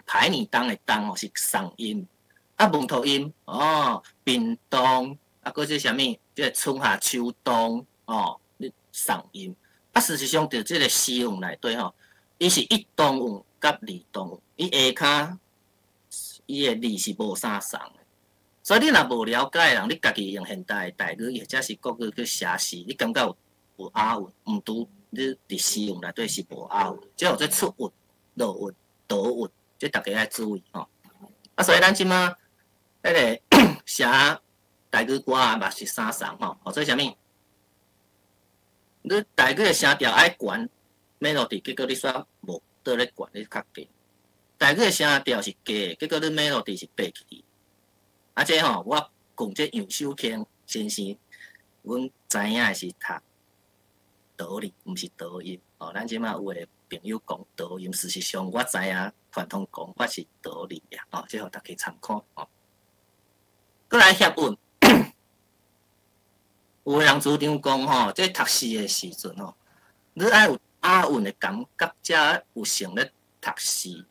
排你東的東吼是仝音，啊文頭音哦，屏東啊，閣這啥物，這个春夏秋冬哦，你仝音。啊，事實上，佇這个詩韻內底吼，伊是一動韻佮二動韻，伊下跤伊的字是無啥仝的。所以你若無了解的人，你家己用現代的台語或者是國語去寫詩，你感覺有押韻，毋拄你佇詩韻內底是無押韻，這叫做出韻、落韻、倒韻，這大家愛注意吼。啊，所以咱這馬彼个寫台語歌嘛是相仝吼，號做啥物？你台語的聲調愛懸，melody，結果你煞無倒咧懸，你較低。台語的聲調是低，結果你 melody 是爬起。啊，這吼我講這楊守慶先生，阮知影的是讀道理，毋是導音。哦，咱這馬有的朋友講導音，事實上我知影傳統講法是道理啊。哦，這予大家參考哦。閣來協韻，有的人主張講吼，這讀詩的時陣吼，你愛有押韻的感覺，才有成咧讀詩。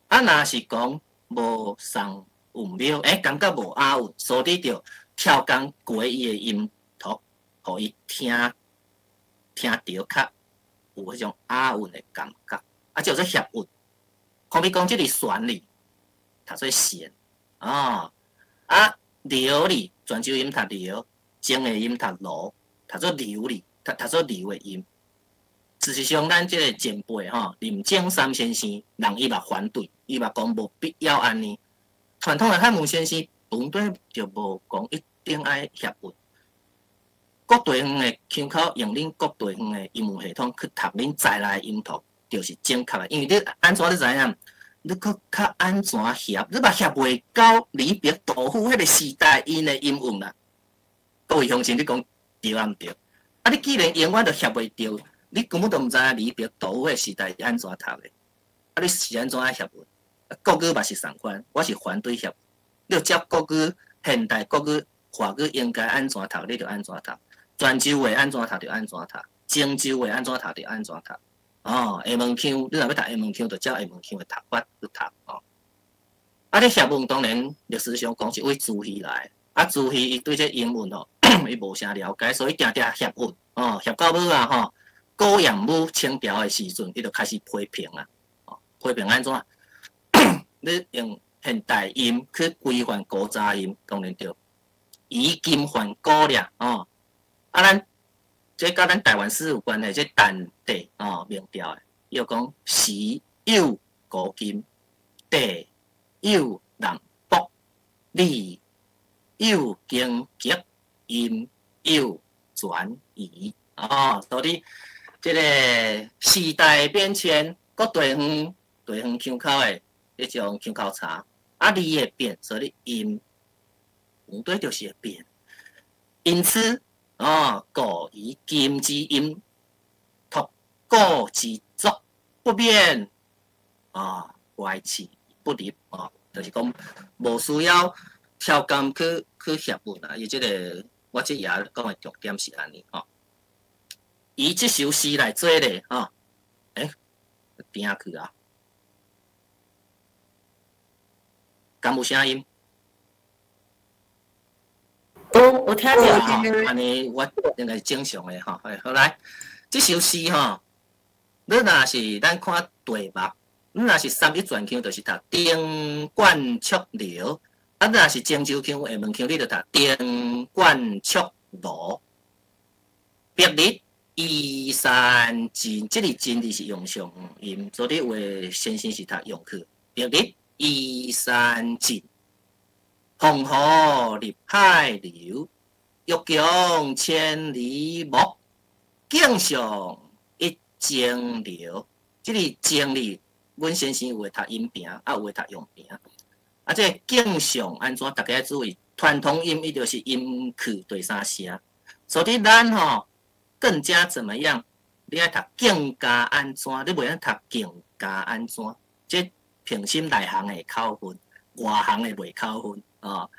啊，若是講無仝韻妙，感覺無押韻，所以你著調工過伊的音符，予伊聽聽著較有彼種押韻的感覺。啊，叫做協韻。好比講這個旋律，讀做弦，哦，啊，流字，泉州音讀流，前的音讀羅，讀做流字，讀做流的音。事實上，咱這个前輩吼，林正三先生，人伊嘛反對，伊嘛講無必要按呢。傳統的漢文先生本底就無講一定愛協韻。各地方的腔口用恁各地方的音韻系統去讀恁在來的音圖，就是正確的。因為你按怎你知影？你閣較按怎協？你嘛協袂到李白、杜甫彼个時代𪜶的音韻啦。各位鄉親，你講對啊毋對？啊，你既然永遠都協袂著，你根本都毋知影李白、杜甫彼時代是按怎讀的。啊，你是按怎愛協韻？國語嘛是仝款，我是反對協。你照國語現代國語、華語應該按怎讀，你就按怎讀；泉州話按怎讀就按怎讀，泉州話按怎讀就按怎讀。哦，廈門腔，你若欲讀廈門腔，就照廈門腔的讀法去讀哦。啊，你協韻當然歷史上講是對朱熹來，啊，朱熹伊對這英文哦，伊無啥了解，所以定定協韻哦，協到尾啊吼，顧炎武清朝的時陣，伊就開始批評啊，哦，批評按怎？你用現代音去規範古早音，當然著移今換古了哦。啊，咱這佮咱台灣史有關係，這陳地哦，明朝的，伊就講時有古今，地有南北，理有經局，音有轉移哦。所以這个時代變遷，各地方地方腔口的彼種腔口差，啊，字會變，所以音本底就是會變。因此，哦，故以今之音，託古之作，不免啊乖訖不入哦，就是講無需要調工去協韻啊。伊這个我這頁講的重點是按呢吼。以這首詩來做例吼，定去啊，敢有聲音？有，有聽著。按呢，我應該是正常的吼。好來，這首詩吼，你若是咱看題目，你若是三一全腔，就是讀登鸛雀樓；啊，你若是泉州腔、廈門腔，你就讀登鸛雀樓。白日依山盡，這个盡字是陽上音，所以有的先生是讀陽去。白日依山盡，黃河入海流，欲窮千里目，徑向一清流。這个清字阮先生有的讀陰平，啊有的讀陽平。啊，這個敬上按怎？大家注意，傳統音伊就是陰去第三聲，所以咱吼更加怎麼樣？你愛讀更加按怎？你袂用讀更加按怎？這平心內行會扣分，外行的袂扣分哦。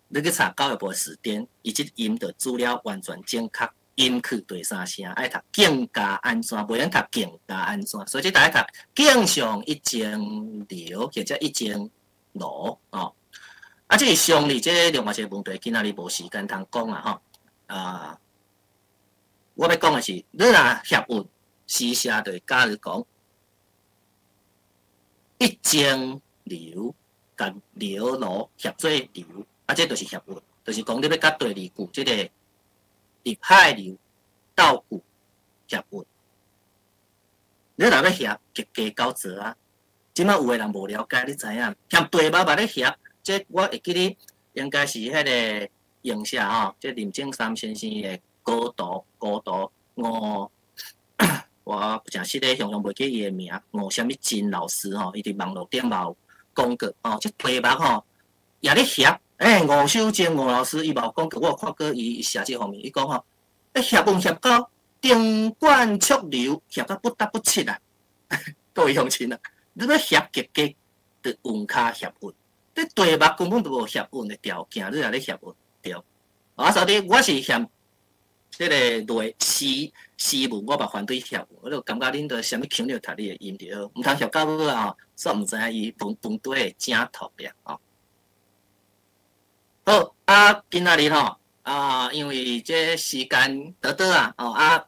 你去查教育部辭典，伊這音就資料完全正確，陰去第三聲，愛讀更加按怎？袂用讀更加按怎？所以這大家讀敬上一層樓或者一層樓哦。啊，這個上字這另外一個問題，今仔日無時間通講啊吼。啊，我欲講的是，你若協韻，時寫就會假如講一層樓共樓樓協做樓，啊，這就是協韻，就是講你欲佮第二句這個入海流鬥句協韻。你若欲協，就加九字啊。這擺有的人無了解，你知影？嫌題目嘛咧協，這我會記得應該是彼個影社吼，這林正三先生的高徒高徒吳，我誠實咧，常常袂記伊的名，吳啥物真老師吼，伊佇網路頂嘛有講過吼，這題目吼也咧協，吳秀晶吳老師伊嘛有講過，我有看過伊寫這方面，伊講吼，協文協到燈管速流，協到不得不切啊，各位鄉親啊！你欲協極加，就用跤協韻。你題目根本就無協韻的條件，你也咧協韻對。啊，所以我是嫌這個內詩詩文，我嘛反對協韻。我就感覺恁著啥物腔調讀你的音就好，毋通協到尾啊，煞毋知影伊文文底的正讀咧吼。好，啊，今仔日吼，啊，因為這時間短短啊，哦啊，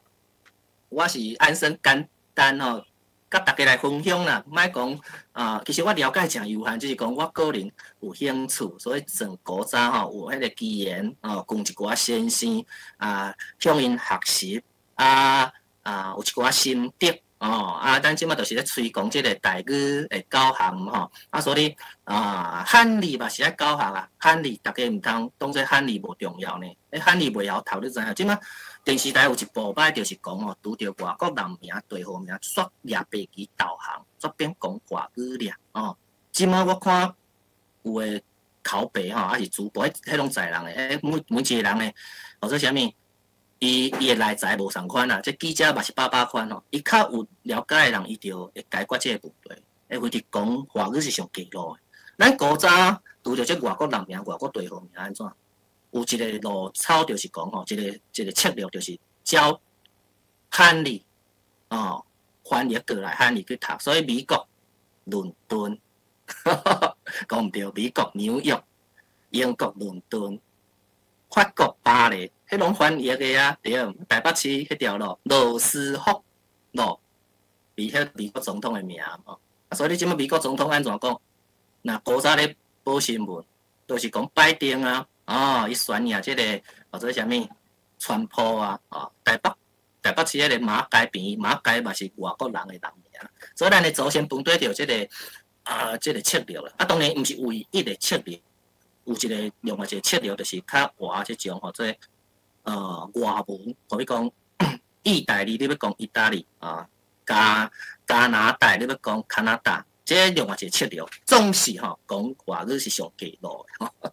我是按算簡單吼，佮大家來分享啦，莫講啊，其實我了解誠有限，只是講我個人有興趣，所以從古早吼有彼個機緣哦，跟一寡先生啊向𪜶學習啊啊，有一寡心得哦啊，咱這擺就是咧推廣這個台語的教學吼啊，所以啊漢字嘛是愛教學啊，漢字大家毋通當做漢字無重要呢，漢字袂曉讀你知影？這擺電視台有一部擺就是講吼，拄著外國人名、地號名，煞舉白旗投降，煞變講外語爾哦。這擺我看有的口白吼，還是主播，彼攏在人的，每每一個人的，或者啥物，伊伊的內在無仝款啦。這記者嘛是百百款吼，伊較有了解的人，伊就會解決這個問題。會直講外語是上低路的。咱古早拄著這外國人名、外國地號名按怎？有一個路草就是講吼，一個一個策略就是教漢字哦，翻譯過來漢字去讀，所以美國倫敦講毋對，美國紐約、英國倫敦、法國巴黎，彼攏翻譯的啊，對。台北市彼條路羅斯福路，是彼美國總統的名吼。所以你這擺美國總統按怎講？若古早咧報新聞，都是講拜登啊。哦，伊選贏這個或者啥物川普啊，哦，台北台北市彼個馬偕邊，馬偕嘛是外國人的人名，所以咱的祖先本底就這個啊，這個策略啦。啊，當然毋是唯一的策略，有一個另外一個策略就是較活這種吼，這個外文，好比講意大利，你欲講意大利啊，加加拿大，你欲講加拿大，這另外一個策略，總是吼講外語是上低路的。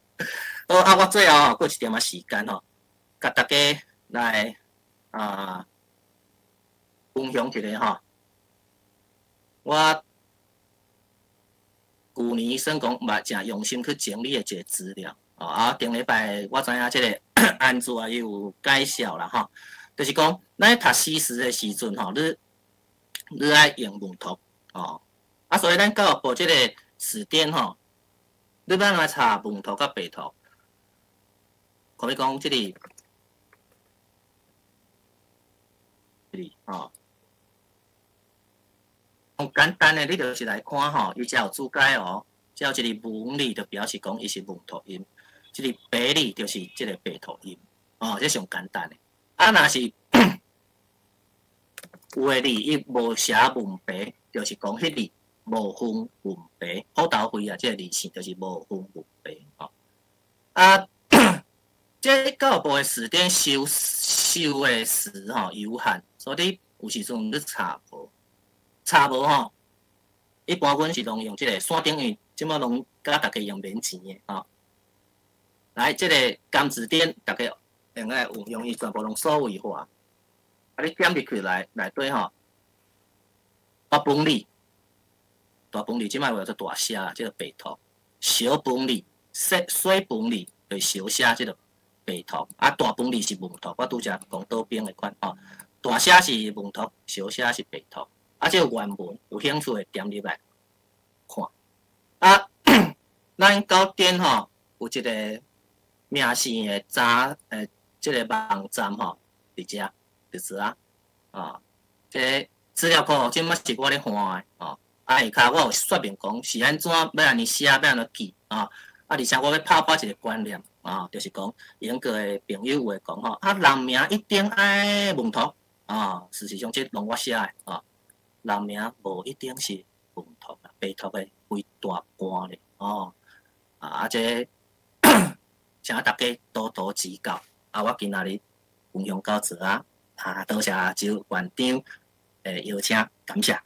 好啊，我最後閣有一點仔時間吼，共大家來啊分享一下吼。我舊年算講嘛誠用心去整理的一個資料，哦啊，頂禮拜我知影這個安祖啊，伊有介紹啦吼，就是講咱讀詩詞的時陣吼，你你愛用文圖哦，啊，所以咱教育部這個辭典吼，你欲按怎查文圖佮白圖？可以講這裡，這裡吼，簡單的，你就是來看吼，伊遮有注解哦，遮有一個文字，就表示講伊是文圖音；這個白字就是這個白圖音，哦，這上簡單的。啊，若是有的字伊無寫文白，就是講彼字無分文白。虎頭會啊，這個字姓就是無分文白，吼。啊，這教育部的辭典收收的詞吼有限，所以你有時陣你查無，查無吼，一般阮是攏用這个山頂，因為這擺攏佮逐家用免錢的吼。來，這个甘字典，逐家用來有用，伊全部攏數位化。啊，你點入去內內底吼，大飯里，大飯里這擺話做大寫啦，這个白兔；小飯里，細細飯里，就是小寫這个白兔。啊，大飯里是文兔，我拄才講倒邊的款吼。大寫是文兔，小寫是白兔。啊，這个原文有興趣的點入來看。啊，咱九點吼有一個名姓的查這个網站吼，佇遮，就是啊，啊，這資料庫這擺是我咧換的吼。啊，下跤我有說明講是按怎欲按呢寫，欲按怎記啊。啊，而且我欲拋破一個觀念啊，就是講英國的朋友有會講吼，啊，人名一定愛文圖啊，事實上這攏我寫的啊。人名無一定是文圖啦，白圖的規大半咧哦。啊，這請大家多多指教。啊，我今仔日分享到這啊，啊，多謝周院長的邀請，感謝。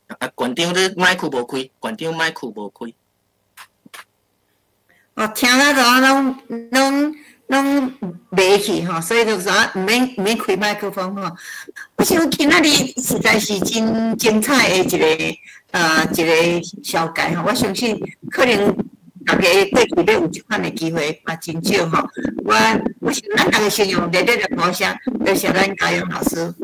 啊，館長你麥克無開，館長麥克無開。哦，聽啊，都攏攏攏袂去吼，所以就說毋免毋免開麥克風吼。我想今仔日實在是真精彩的一個一個紹介吼，我相信可能大家過去欲有這款的機會嘛真少吼。我我想咱逐家先用熱烈的鼓聲，多謝咱嘉勇老師。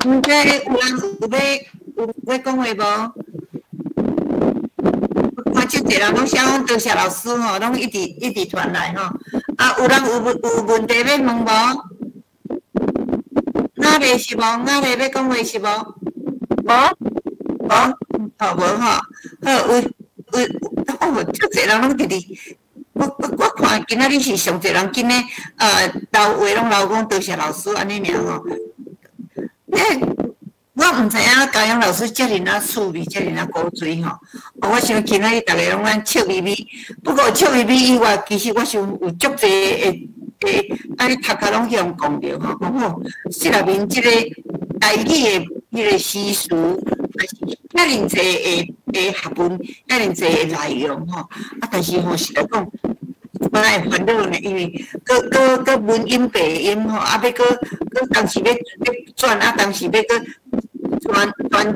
毋知有人有欲有欲講話無？看足濟人攏寫講多謝老師吼，攏一直一直傳來吼。啊，有人有有問題欲問無？哪個是無？哪個欲講話是無？無？無？吼無吼。好，有有哦，足濟人攏佇咧。我我我看今仔日是上濟人緊咧，留話攏留講多謝老師按呢爾吼。欸，我毋知影嘉勇老師遮爾仔趣味，遮爾仔古錐吼。我想今仔日逐家攏按笑眯眯，不過笑眯眯以外，其實我想有足濟會會按呢頭殼攏去予講著吼，講吼，這內面這個台語的彼個詩詞，也是遐爾濟的的學問，遐爾濟的內容吼。啊，但是吼，實在講，我會煩惱呢，因為閣閣閣文音白音吼，啊，欲閣閣當時欲欲轉，啊，當時欲閣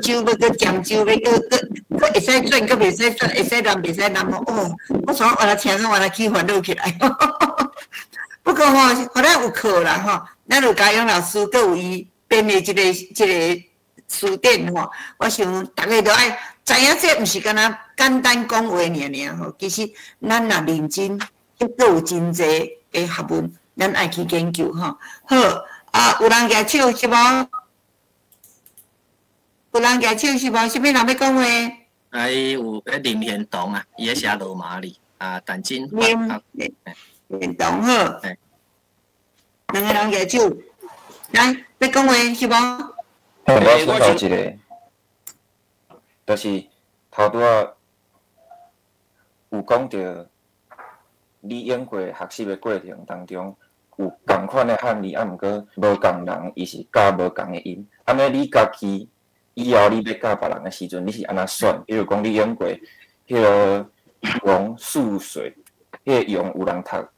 泉泉州，欲閣漳州，欲閣閣閣會使轉，閣袂使轉，會使南袂使南吼。哦，我怎原來聽講原來起煩惱起來。不過吼，予咱有課啦吼，咱有嘉勇老師，閣有伊編的這個這個詞典吼，我想逐家都愛知影，這毋是干焦簡單講話爾爾吼，其實咱若認真，閣有真濟的學問，咱愛去研究吼。好，啊，有人舉手是無？有人舉手是無？啥物人欲講話？啊，伊有咧林賢東啊，伊咧寫羅馬字啊，陳真林賢東好。兩個人舉手，來，欲講話是無？我想到一個，就是頭拄仔有講著，你經過學習的過程當中，有仝款的漢字，啊，毋過無仝人，伊是教無仝的音。按呢，你家己以後你欲教別人的時陣，你是按怎選？比如講，你用過彼个楊樹水，彼个楊有人讀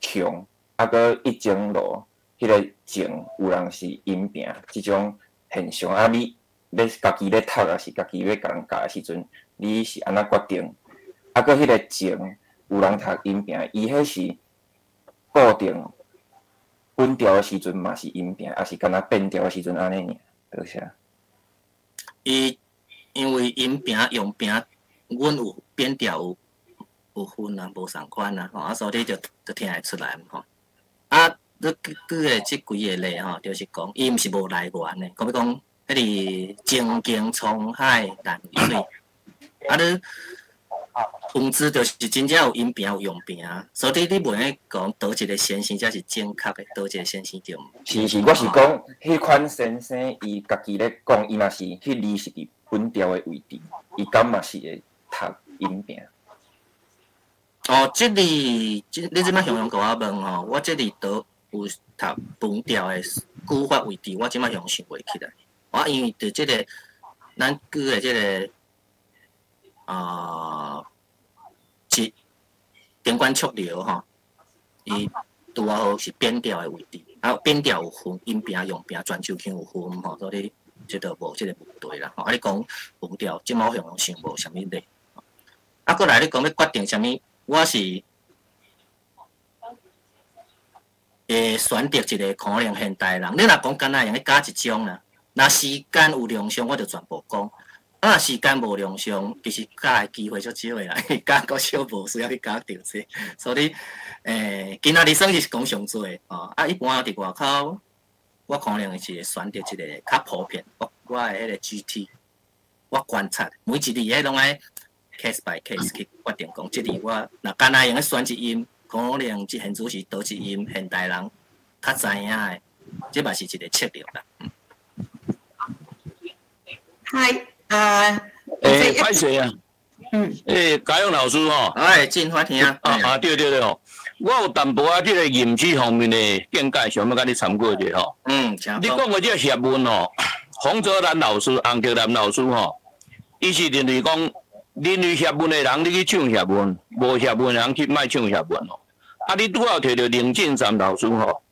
強，啊，閣一前路，彼个前有人是陰平，這種現象啊，你欲家己咧讀，抑是家己欲共人教的時陣，你是按怎決定？啊，閣彼個前有人讀陰平，伊彼是固定本調的時陣嘛是陰平，抑是干焦變調的時陣按呢爾？多謝。伊因為陰平陽平，阮有變調有有分啊，無仝款啊，吼啊，所以你就就聽會出來吼。啊，你舉舉的這幾個例吼，就是講伊毋是無來源的，講欲講彼個情景滄海難為水，啊你文字就是真正有陰平有陽平，所以你袂用講佗一個先生才是正確的，佗一個先生就毋是。是，我是講彼款先生，伊家己咧講，伊若是彼字是佇本調的位置，伊敢嘛是會讀陰平？哦，這裡，這你這擺雄雄共我問吼，我這裡都有讀文調的語法位置，我這擺雄想袂起來。我因為佇這個咱舉的這個啊，是頂管速流吼，伊拄仔好是變調的位置，啊變調有分音平、陽平、全手腔有分吼，所以這就無這個問題啦。吼，啊你講文調，這擺我雄雄想無啥物咧。啊，過來你講欲決定啥物？我是會選擇一個可能現代人。你若講敢若會用得教一種啦，若時間有量上，我就全部講；啊，若時間無量上，其實教的機會足少的啦，教閣少無需要去教著這。所以，今仔日算是講上濟的哦。啊，一般佇外口，我可能是會選擇一個較普遍，我的彼個 GT，我觀察每一字彼攏愛 case by case 去決定講，這字我若敢若會用選一音，可能這現主是佗一音，現代人較知影的，這嘛是一個策略啦。嗨，啊，欸，歹勢啊，嘉勇老師吼，哎，真歡聽。啊啊，對對對吼，我有淡薄仔這個吟詩方面的見解，想欲共你參考一下吼。請你講的這個協文吼，洪澤南老師、洪澤南老師吼，伊是認為講，認為協文的人，你去唱協文；無協文的人去莫唱協文吼。啊，你拄仔有提著林進山老師吼，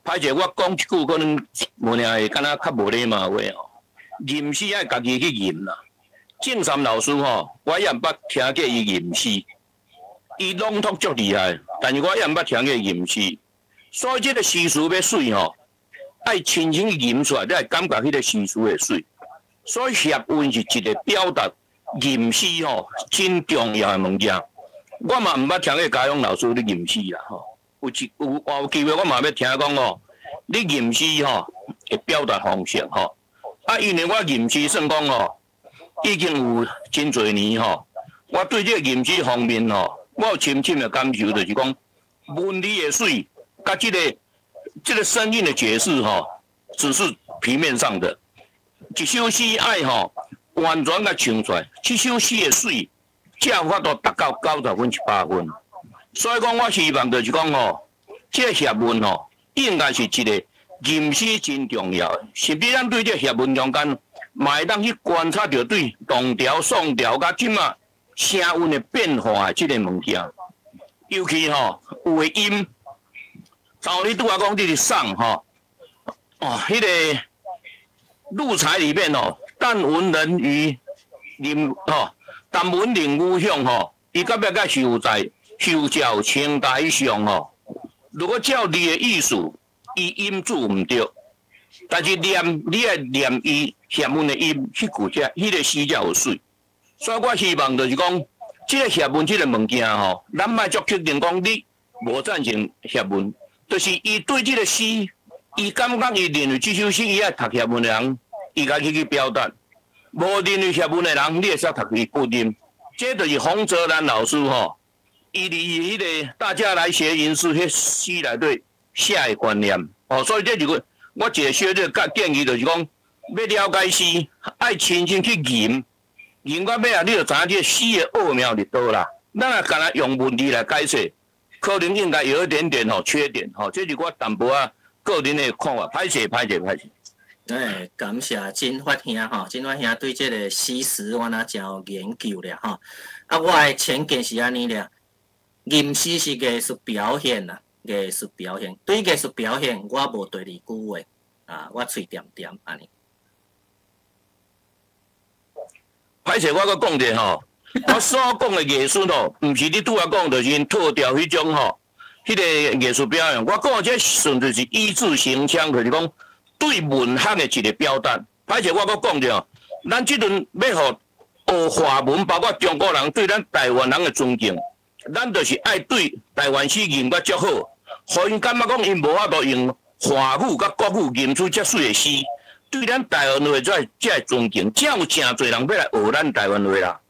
歹勢我講一句可能無爾會敢若較無禮貌話吼。吟詩愛家己去吟啦。進山老師吼，我也毋捌聽過伊吟詩，伊朗讀足厲害，但是我也毋捌聽過吟詩。所以這個詩詞欲媠吼，愛親身去吟出來，你會感覺彼個詩詞會媠。所以協韻是一個表達吟詩吼真重要的物件。我嘛毋捌聽過嘉勇老師咧吟詩啦吼，有一有有機會我嘛欲聽講吼，你吟詩吼會表達方式吼。啊，因為我吟詩算講吼，已經有真濟年吼，我對這個吟詩方面吼，我有深深的感受，就是講文字的媠，佮這個聲音的解釋吼，只是皮面上的。一首詩愛吼完全共唱出來，這首詩的媠，才有法度達到90分、100分。所以講，我希望就是講吼，這個協文吼，應該是一個吟詩真重要的，甚至咱對這個協文中間，嘛會當去觀察著對唐調、宋調佮這馬聲韻的變化的這個物件。尤其吼有的音，像你拄仔講，你是送吼，哦，彼個路才裡面哦，但聞人語林吼，但聞人語響吼，伊到尾才修在修照清台上吼。如果照你的意思，伊音字毋對，但是念你愛念伊協韻的音，彼句才彼個詩才有媠。所以我希望就是講，這個協韻這個物件吼，咱莫足確定講你無贊成協韻，就是伊對這個詩，伊感覺伊認為這首詩伊愛讀協韻的人，伊家己去表達；無認為協韻的人，你會使讀伊不音。這就是洪澤南老師吼，伊佇彼個大家來學吟詩，彼詩內底寫的觀念哦，所以這就是我一個小小建議，就是講欲了解詩，愛親身去吟，吟到尾仔，你就知影這個詩的奧妙佇佗啦。咱若干焦用文字來解釋，可能應該有一點點吼缺點吼，這是我淡薄仔個人的看法。歹勢，歹勢，歹勢。哎，感謝金發兄吼，金發兄對這個詩詞我若真有研究咧吼。啊，我的淺見是按呢咧，吟詩是藝術表現啦，藝術表現。對藝術表現，我無第二句話啊，我喙恬恬按呢。歹勢，我閣講者吼，我所講的藝術吼，毋是你拄仔講，就是𪜶套調彼種吼，彼個藝術表現。我講的這純粹是意志行腔，就是講對文學的一個表達。歹勢，我閣講者，咱這陣欲予學華文，包括中國人對咱台灣人的尊敬，咱就是愛對台灣詩吟甲足好，予𪜶感覺講𪜶無法度用華語佮國語吟出遮媠的詩。對咱台灣話才會尊敬，才有誠濟人欲來學咱台灣話啦。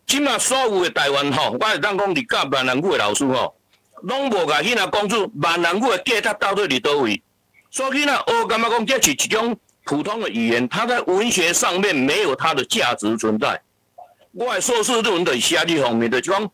這馬所有的台灣吼，我會當講佇教閩南語的老師吼，攏無共囡仔講出閩南語的價值到底佇佗位。所以囡仔學感覺講這是一種普通的語言，它在文學上面沒有它的價值存在。我的碩士論文就是寫這方面，就是講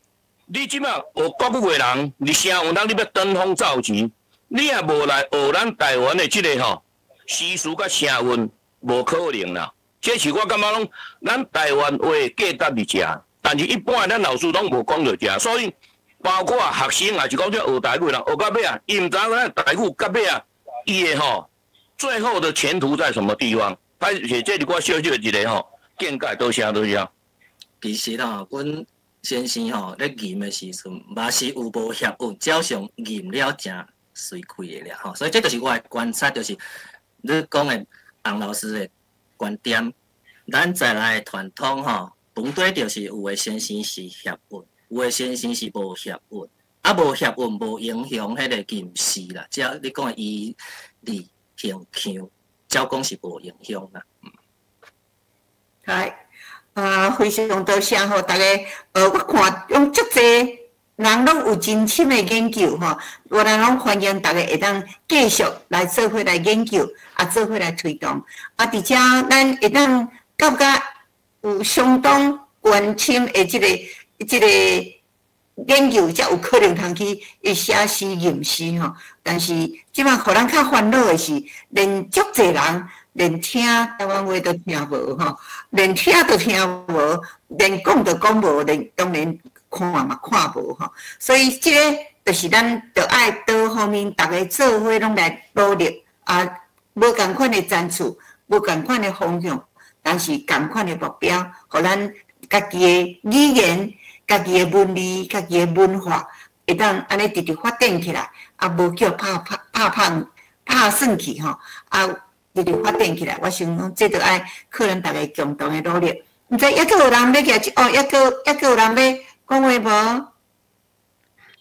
你這馬學國語的人，你聲韻人，你欲登峰造極，你也無來學咱台灣的這个吼詩詞佮聲韻，無可能啦。這是我感覺攏，咱台灣話價值佇遮，但是一般的咱老師攏無講著遮，所以包括學生也是講這學台語人，學到尾啊，伊毋知影咱台語到尾啊，伊的吼最後的前途在什麼地方？歹勢，這是我小小一个吼見解，多謝多謝。其實吼，阮先生吼咧吟的時陣，嘛是有無協韻，照常吟了誠隨氣的啦吼。所以這就是我的觀察，就是你講的洪老師的觀點。咱在來的傳統吼，本底就是有的先生是協韻，有的先生是無協韻，啊無協韻無影響彼個吟詩啦。只要你講的伊字形腔，照講是無影響啦。係。啊，非常多謝吼，大家，我看用足濟人攏有真深的研究吼，我咱攏歡迎大家會當繼續來做伙來研究，啊，做伙來推動。啊，佇遮咱會當感覺有相當關深的這個研究，才有可能通去寫詩吟詩吼。但是這擺予咱較煩惱的是，連足濟人連聽台灣話都聽無吼，連聽都聽無，連講都講無，連當然看嘛看無吼。所以這个就是咱著愛多方面，逐家做伙攏來努力啊，無仝款的層次，無仝款的方向，但是仝款的目標，予咱家己的語言、家己的文字、家己的文化，會當按呢直直發展起來，啊，無叫拍拍拍胖拍算去吼，啊。直直發展起來，我想講，這著愛可能大家共同的努力。毋知猶閣有人欲舉手哦，猶閣有人欲講話無？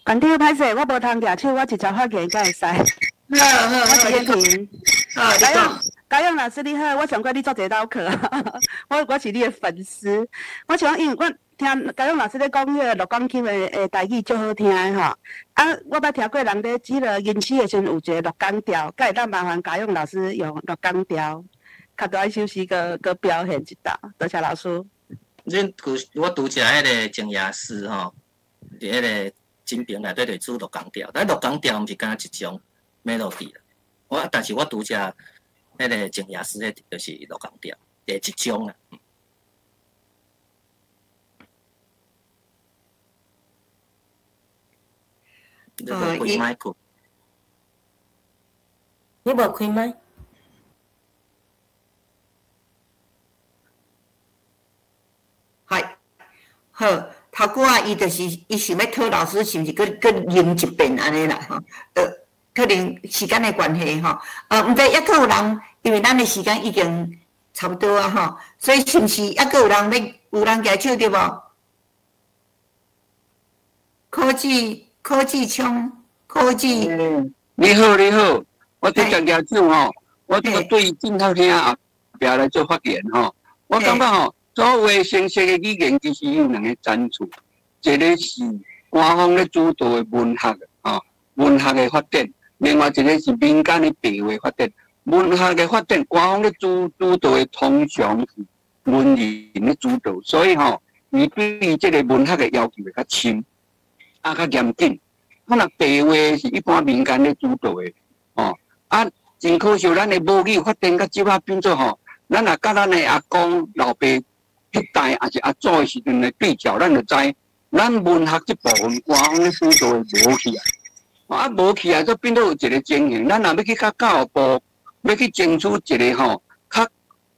館長歹勢，我無通舉手，我直接發言敢會使？好好，我是燕婷。好，你講。嘉勇老師你好，我上過你做一個老課，我是你的粉絲。我想因為我聽嘉勇老師咧講彼个鹿港腔的台語足好聽的吼。啊，我捌聽過人咧指落吟詩的時陣有一个鹿港調，敢會當麻煩嘉勇老師用鹿港調，較大一首詩閣閣表現一道。多謝老師。恁舊我拄則彼个靜夜思吼，佇彼个金平內底就煮鹿港調，但鹿港調毋是敢若一種 melody 啦。我但是我拄則彼个靜夜思，彼就是鹿港調的一種啦。你無開麥克？你無開麥？係，好，頭拄仔伊就是伊想欲討老師，是毋是閣閣吟一遍按呢啦？吼，可能時間的關係吼，毋知猶閣有人，因為咱的時間已經差不多啊吼，所以是毋是猶閣有人欲有人舉手對無？科技。科技衝，科技。你好，你好，我直接舉手吼，我這個對鏡頭聽後壁來做發言吼。我感覺吼，所謂正式的語言其實有兩個層次，一個是官方咧主導的文學吼，文學的發展；另外一個是民間的白話發展。文學的發展，官方咧主導的通常是文人咧主導，所以吼，伊對這個文學的要求會較深。啊，較嚴謹。啊，若白話是一般民間咧主導的，吼。啊，真可惜，咱的母語發展到這擺變做吼，咱若佮咱的阿公、老爸彼代，抑是阿祖的時陣來比較，咱就知，咱文學這部分官方咧主導的無去啊。啊，無去啊，就變做有一個情形，咱若欲去佮教育部，欲去爭取一個吼，較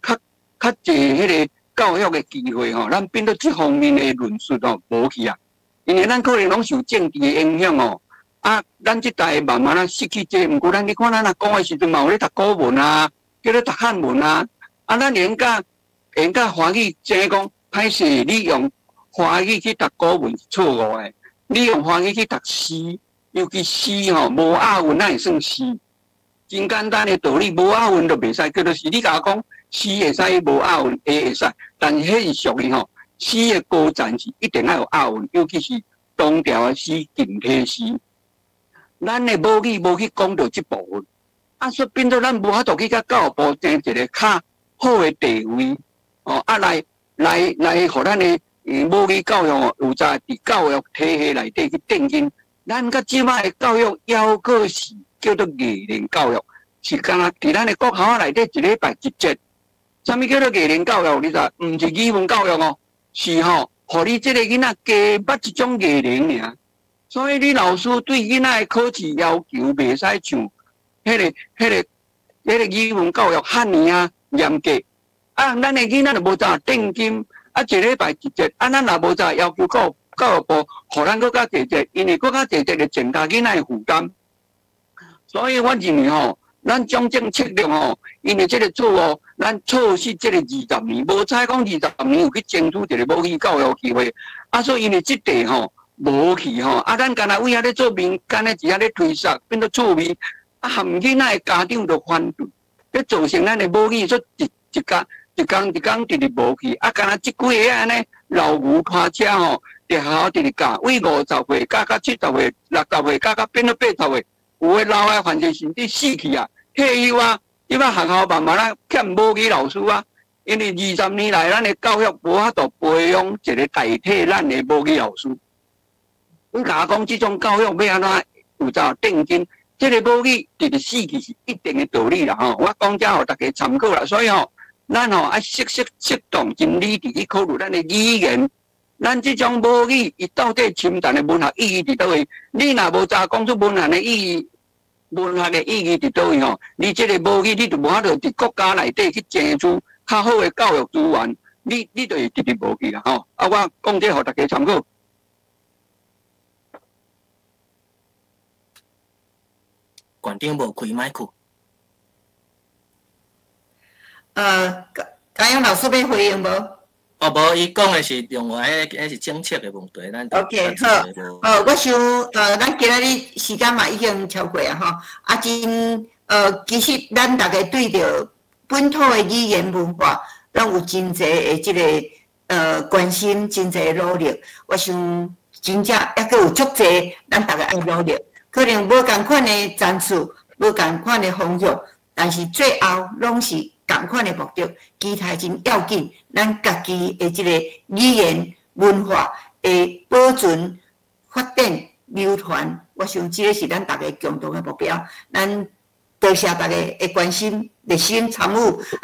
較較濟彼個教育的機會吼，咱變做這方面的論述吼無去啊。因為咱可能攏受政治的影響哦，啊，咱這代慢慢仔失去這個，毋過咱你看咱阿公的時陣嘛有咧讀古文啊，叫咧讀漢文啊，啊，咱會用甲華語，怎講？歹勢，你用華語去讀古文是錯誤的，你用華語去讀詩，尤其詩吼無押韻，哪會算詩？真簡單的道理，無押韻就袂使叫做詩。你共我講詩會使無押韻，會使，但是彼是屬於吼。詩的高層是一定愛有押韻，尤其是唐朝的詩、近體詩。咱的母語無去講著這部分，啊，所以變做咱無法度去共教育部爭一個較好的地位，哦，啊來來來，予咱的母語教育有早佇教育體系內底去奠根。咱佮這擺的教育猶閣是叫做藝能教育，是敢若佇咱的國校內底一禮拜一節。啥物叫做藝能教育？你知？毋是語文教育哦，是吼，予你這个囡仔加捌一種藝能爾。所以你老師對囡仔的考試要求袂使像彼個語文教育遐爾仔嚴格。啊，咱的囡仔就無怎奠根，啊，一禮拜一節，啊，咱若無怎要求教育部，予咱閣較濟節，因為閣較濟節會增加囡仔的負擔。所以我認為吼，咱種種策略吼，因為這個錯誤，咱錯失這個二十年，無彩講二十年有去爭取一個母語教育機會，啊，所以因為這塊吼無去吼，啊，咱干焦為遐咧做民間的，佇遐咧推捒，變做趣味，啊，含囡仔的家長都反對，這造成咱的母語說一一工一工一工直直無去，啊，干焦這幾个按呢老牛拖車吼，佇學校直直教，為50歲教到70歲、60歲，教到變做80歲，有的老的反正甚至死去啊，退休啊，這擺學校慢慢仔欠母語老師啊，因為20年來咱的教育無法度培養一個代替咱的母語老師。你共我講這種教育欲按怎有怎奠根？這个母語直直死去是一定的道理啦吼。我講這予大家參考啦，所以吼，咱吼愛適適適當真理智去考慮咱的語言，咱這種母語伊到底深層的文學意義佇佗位？你若無早講出文學的意義，文學的意義佇佗位吼？你這个母語你就無法度佇國家內底去爭取較好的教育資源，你就會直直無去啦吼。啊，我講這予大家參考。館長無開麥克。嘉勇老師欲回應無？哦，無，伊講的是另外，彼是政策的問題，咱。 OK，好，我想，咱今仔日時間嘛已經超過啊，吼，啊真，其實咱逐家對著本土的語言文化，攏有真濟的這个關心，真濟的努力。我想真正猶閣有足濟，咱逐家愛努力。可能無仝款的層次，無仝款的方向，但是最後攏是仝款的目的。其他真要緊，咱家己的這个語言文化的保存、發展、流傳，我想這个是咱逐家共同的目標。咱多謝大家的關心、熱心參與，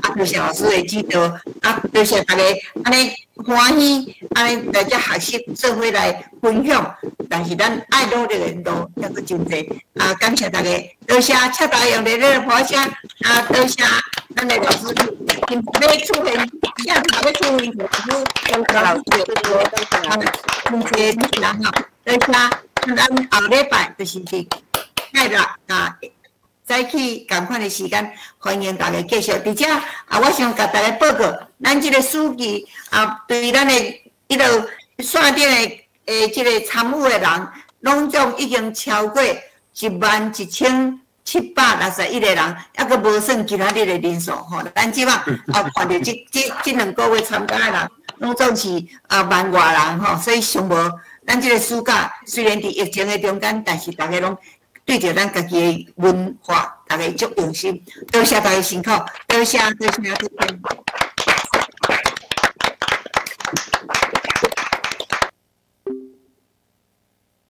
啊，多謝老師的指導，啊，多謝大家按呢歡喜，按呢來遮學習，做伙來分享。但是咱愛努力的路猶閣真濟，啊，感謝大家，多謝赤大用熱烈的拍聲，啊，多謝咱的老師，今欲出現，下次欲出現，老師，啊，真濟人吼，多謝，咱後禮拜就是佇拜六啊。早起仝款的時間，歡迎大家繼續。佇遮啊，我想共大家報告，咱這个暑期啊，對咱的彼落線頂的這个參與的人，攏總已經超過11,761個人，猶閣無算今仔日的人數吼。咱這擺啊，看著這2個月參加的人，攏總是啊萬外人吼，所以上無咱這个暑假雖然佇疫情的中間，但是大家攏對著咱家己的文化，大家足用心，多謝大家辛苦，多謝多謝多謝。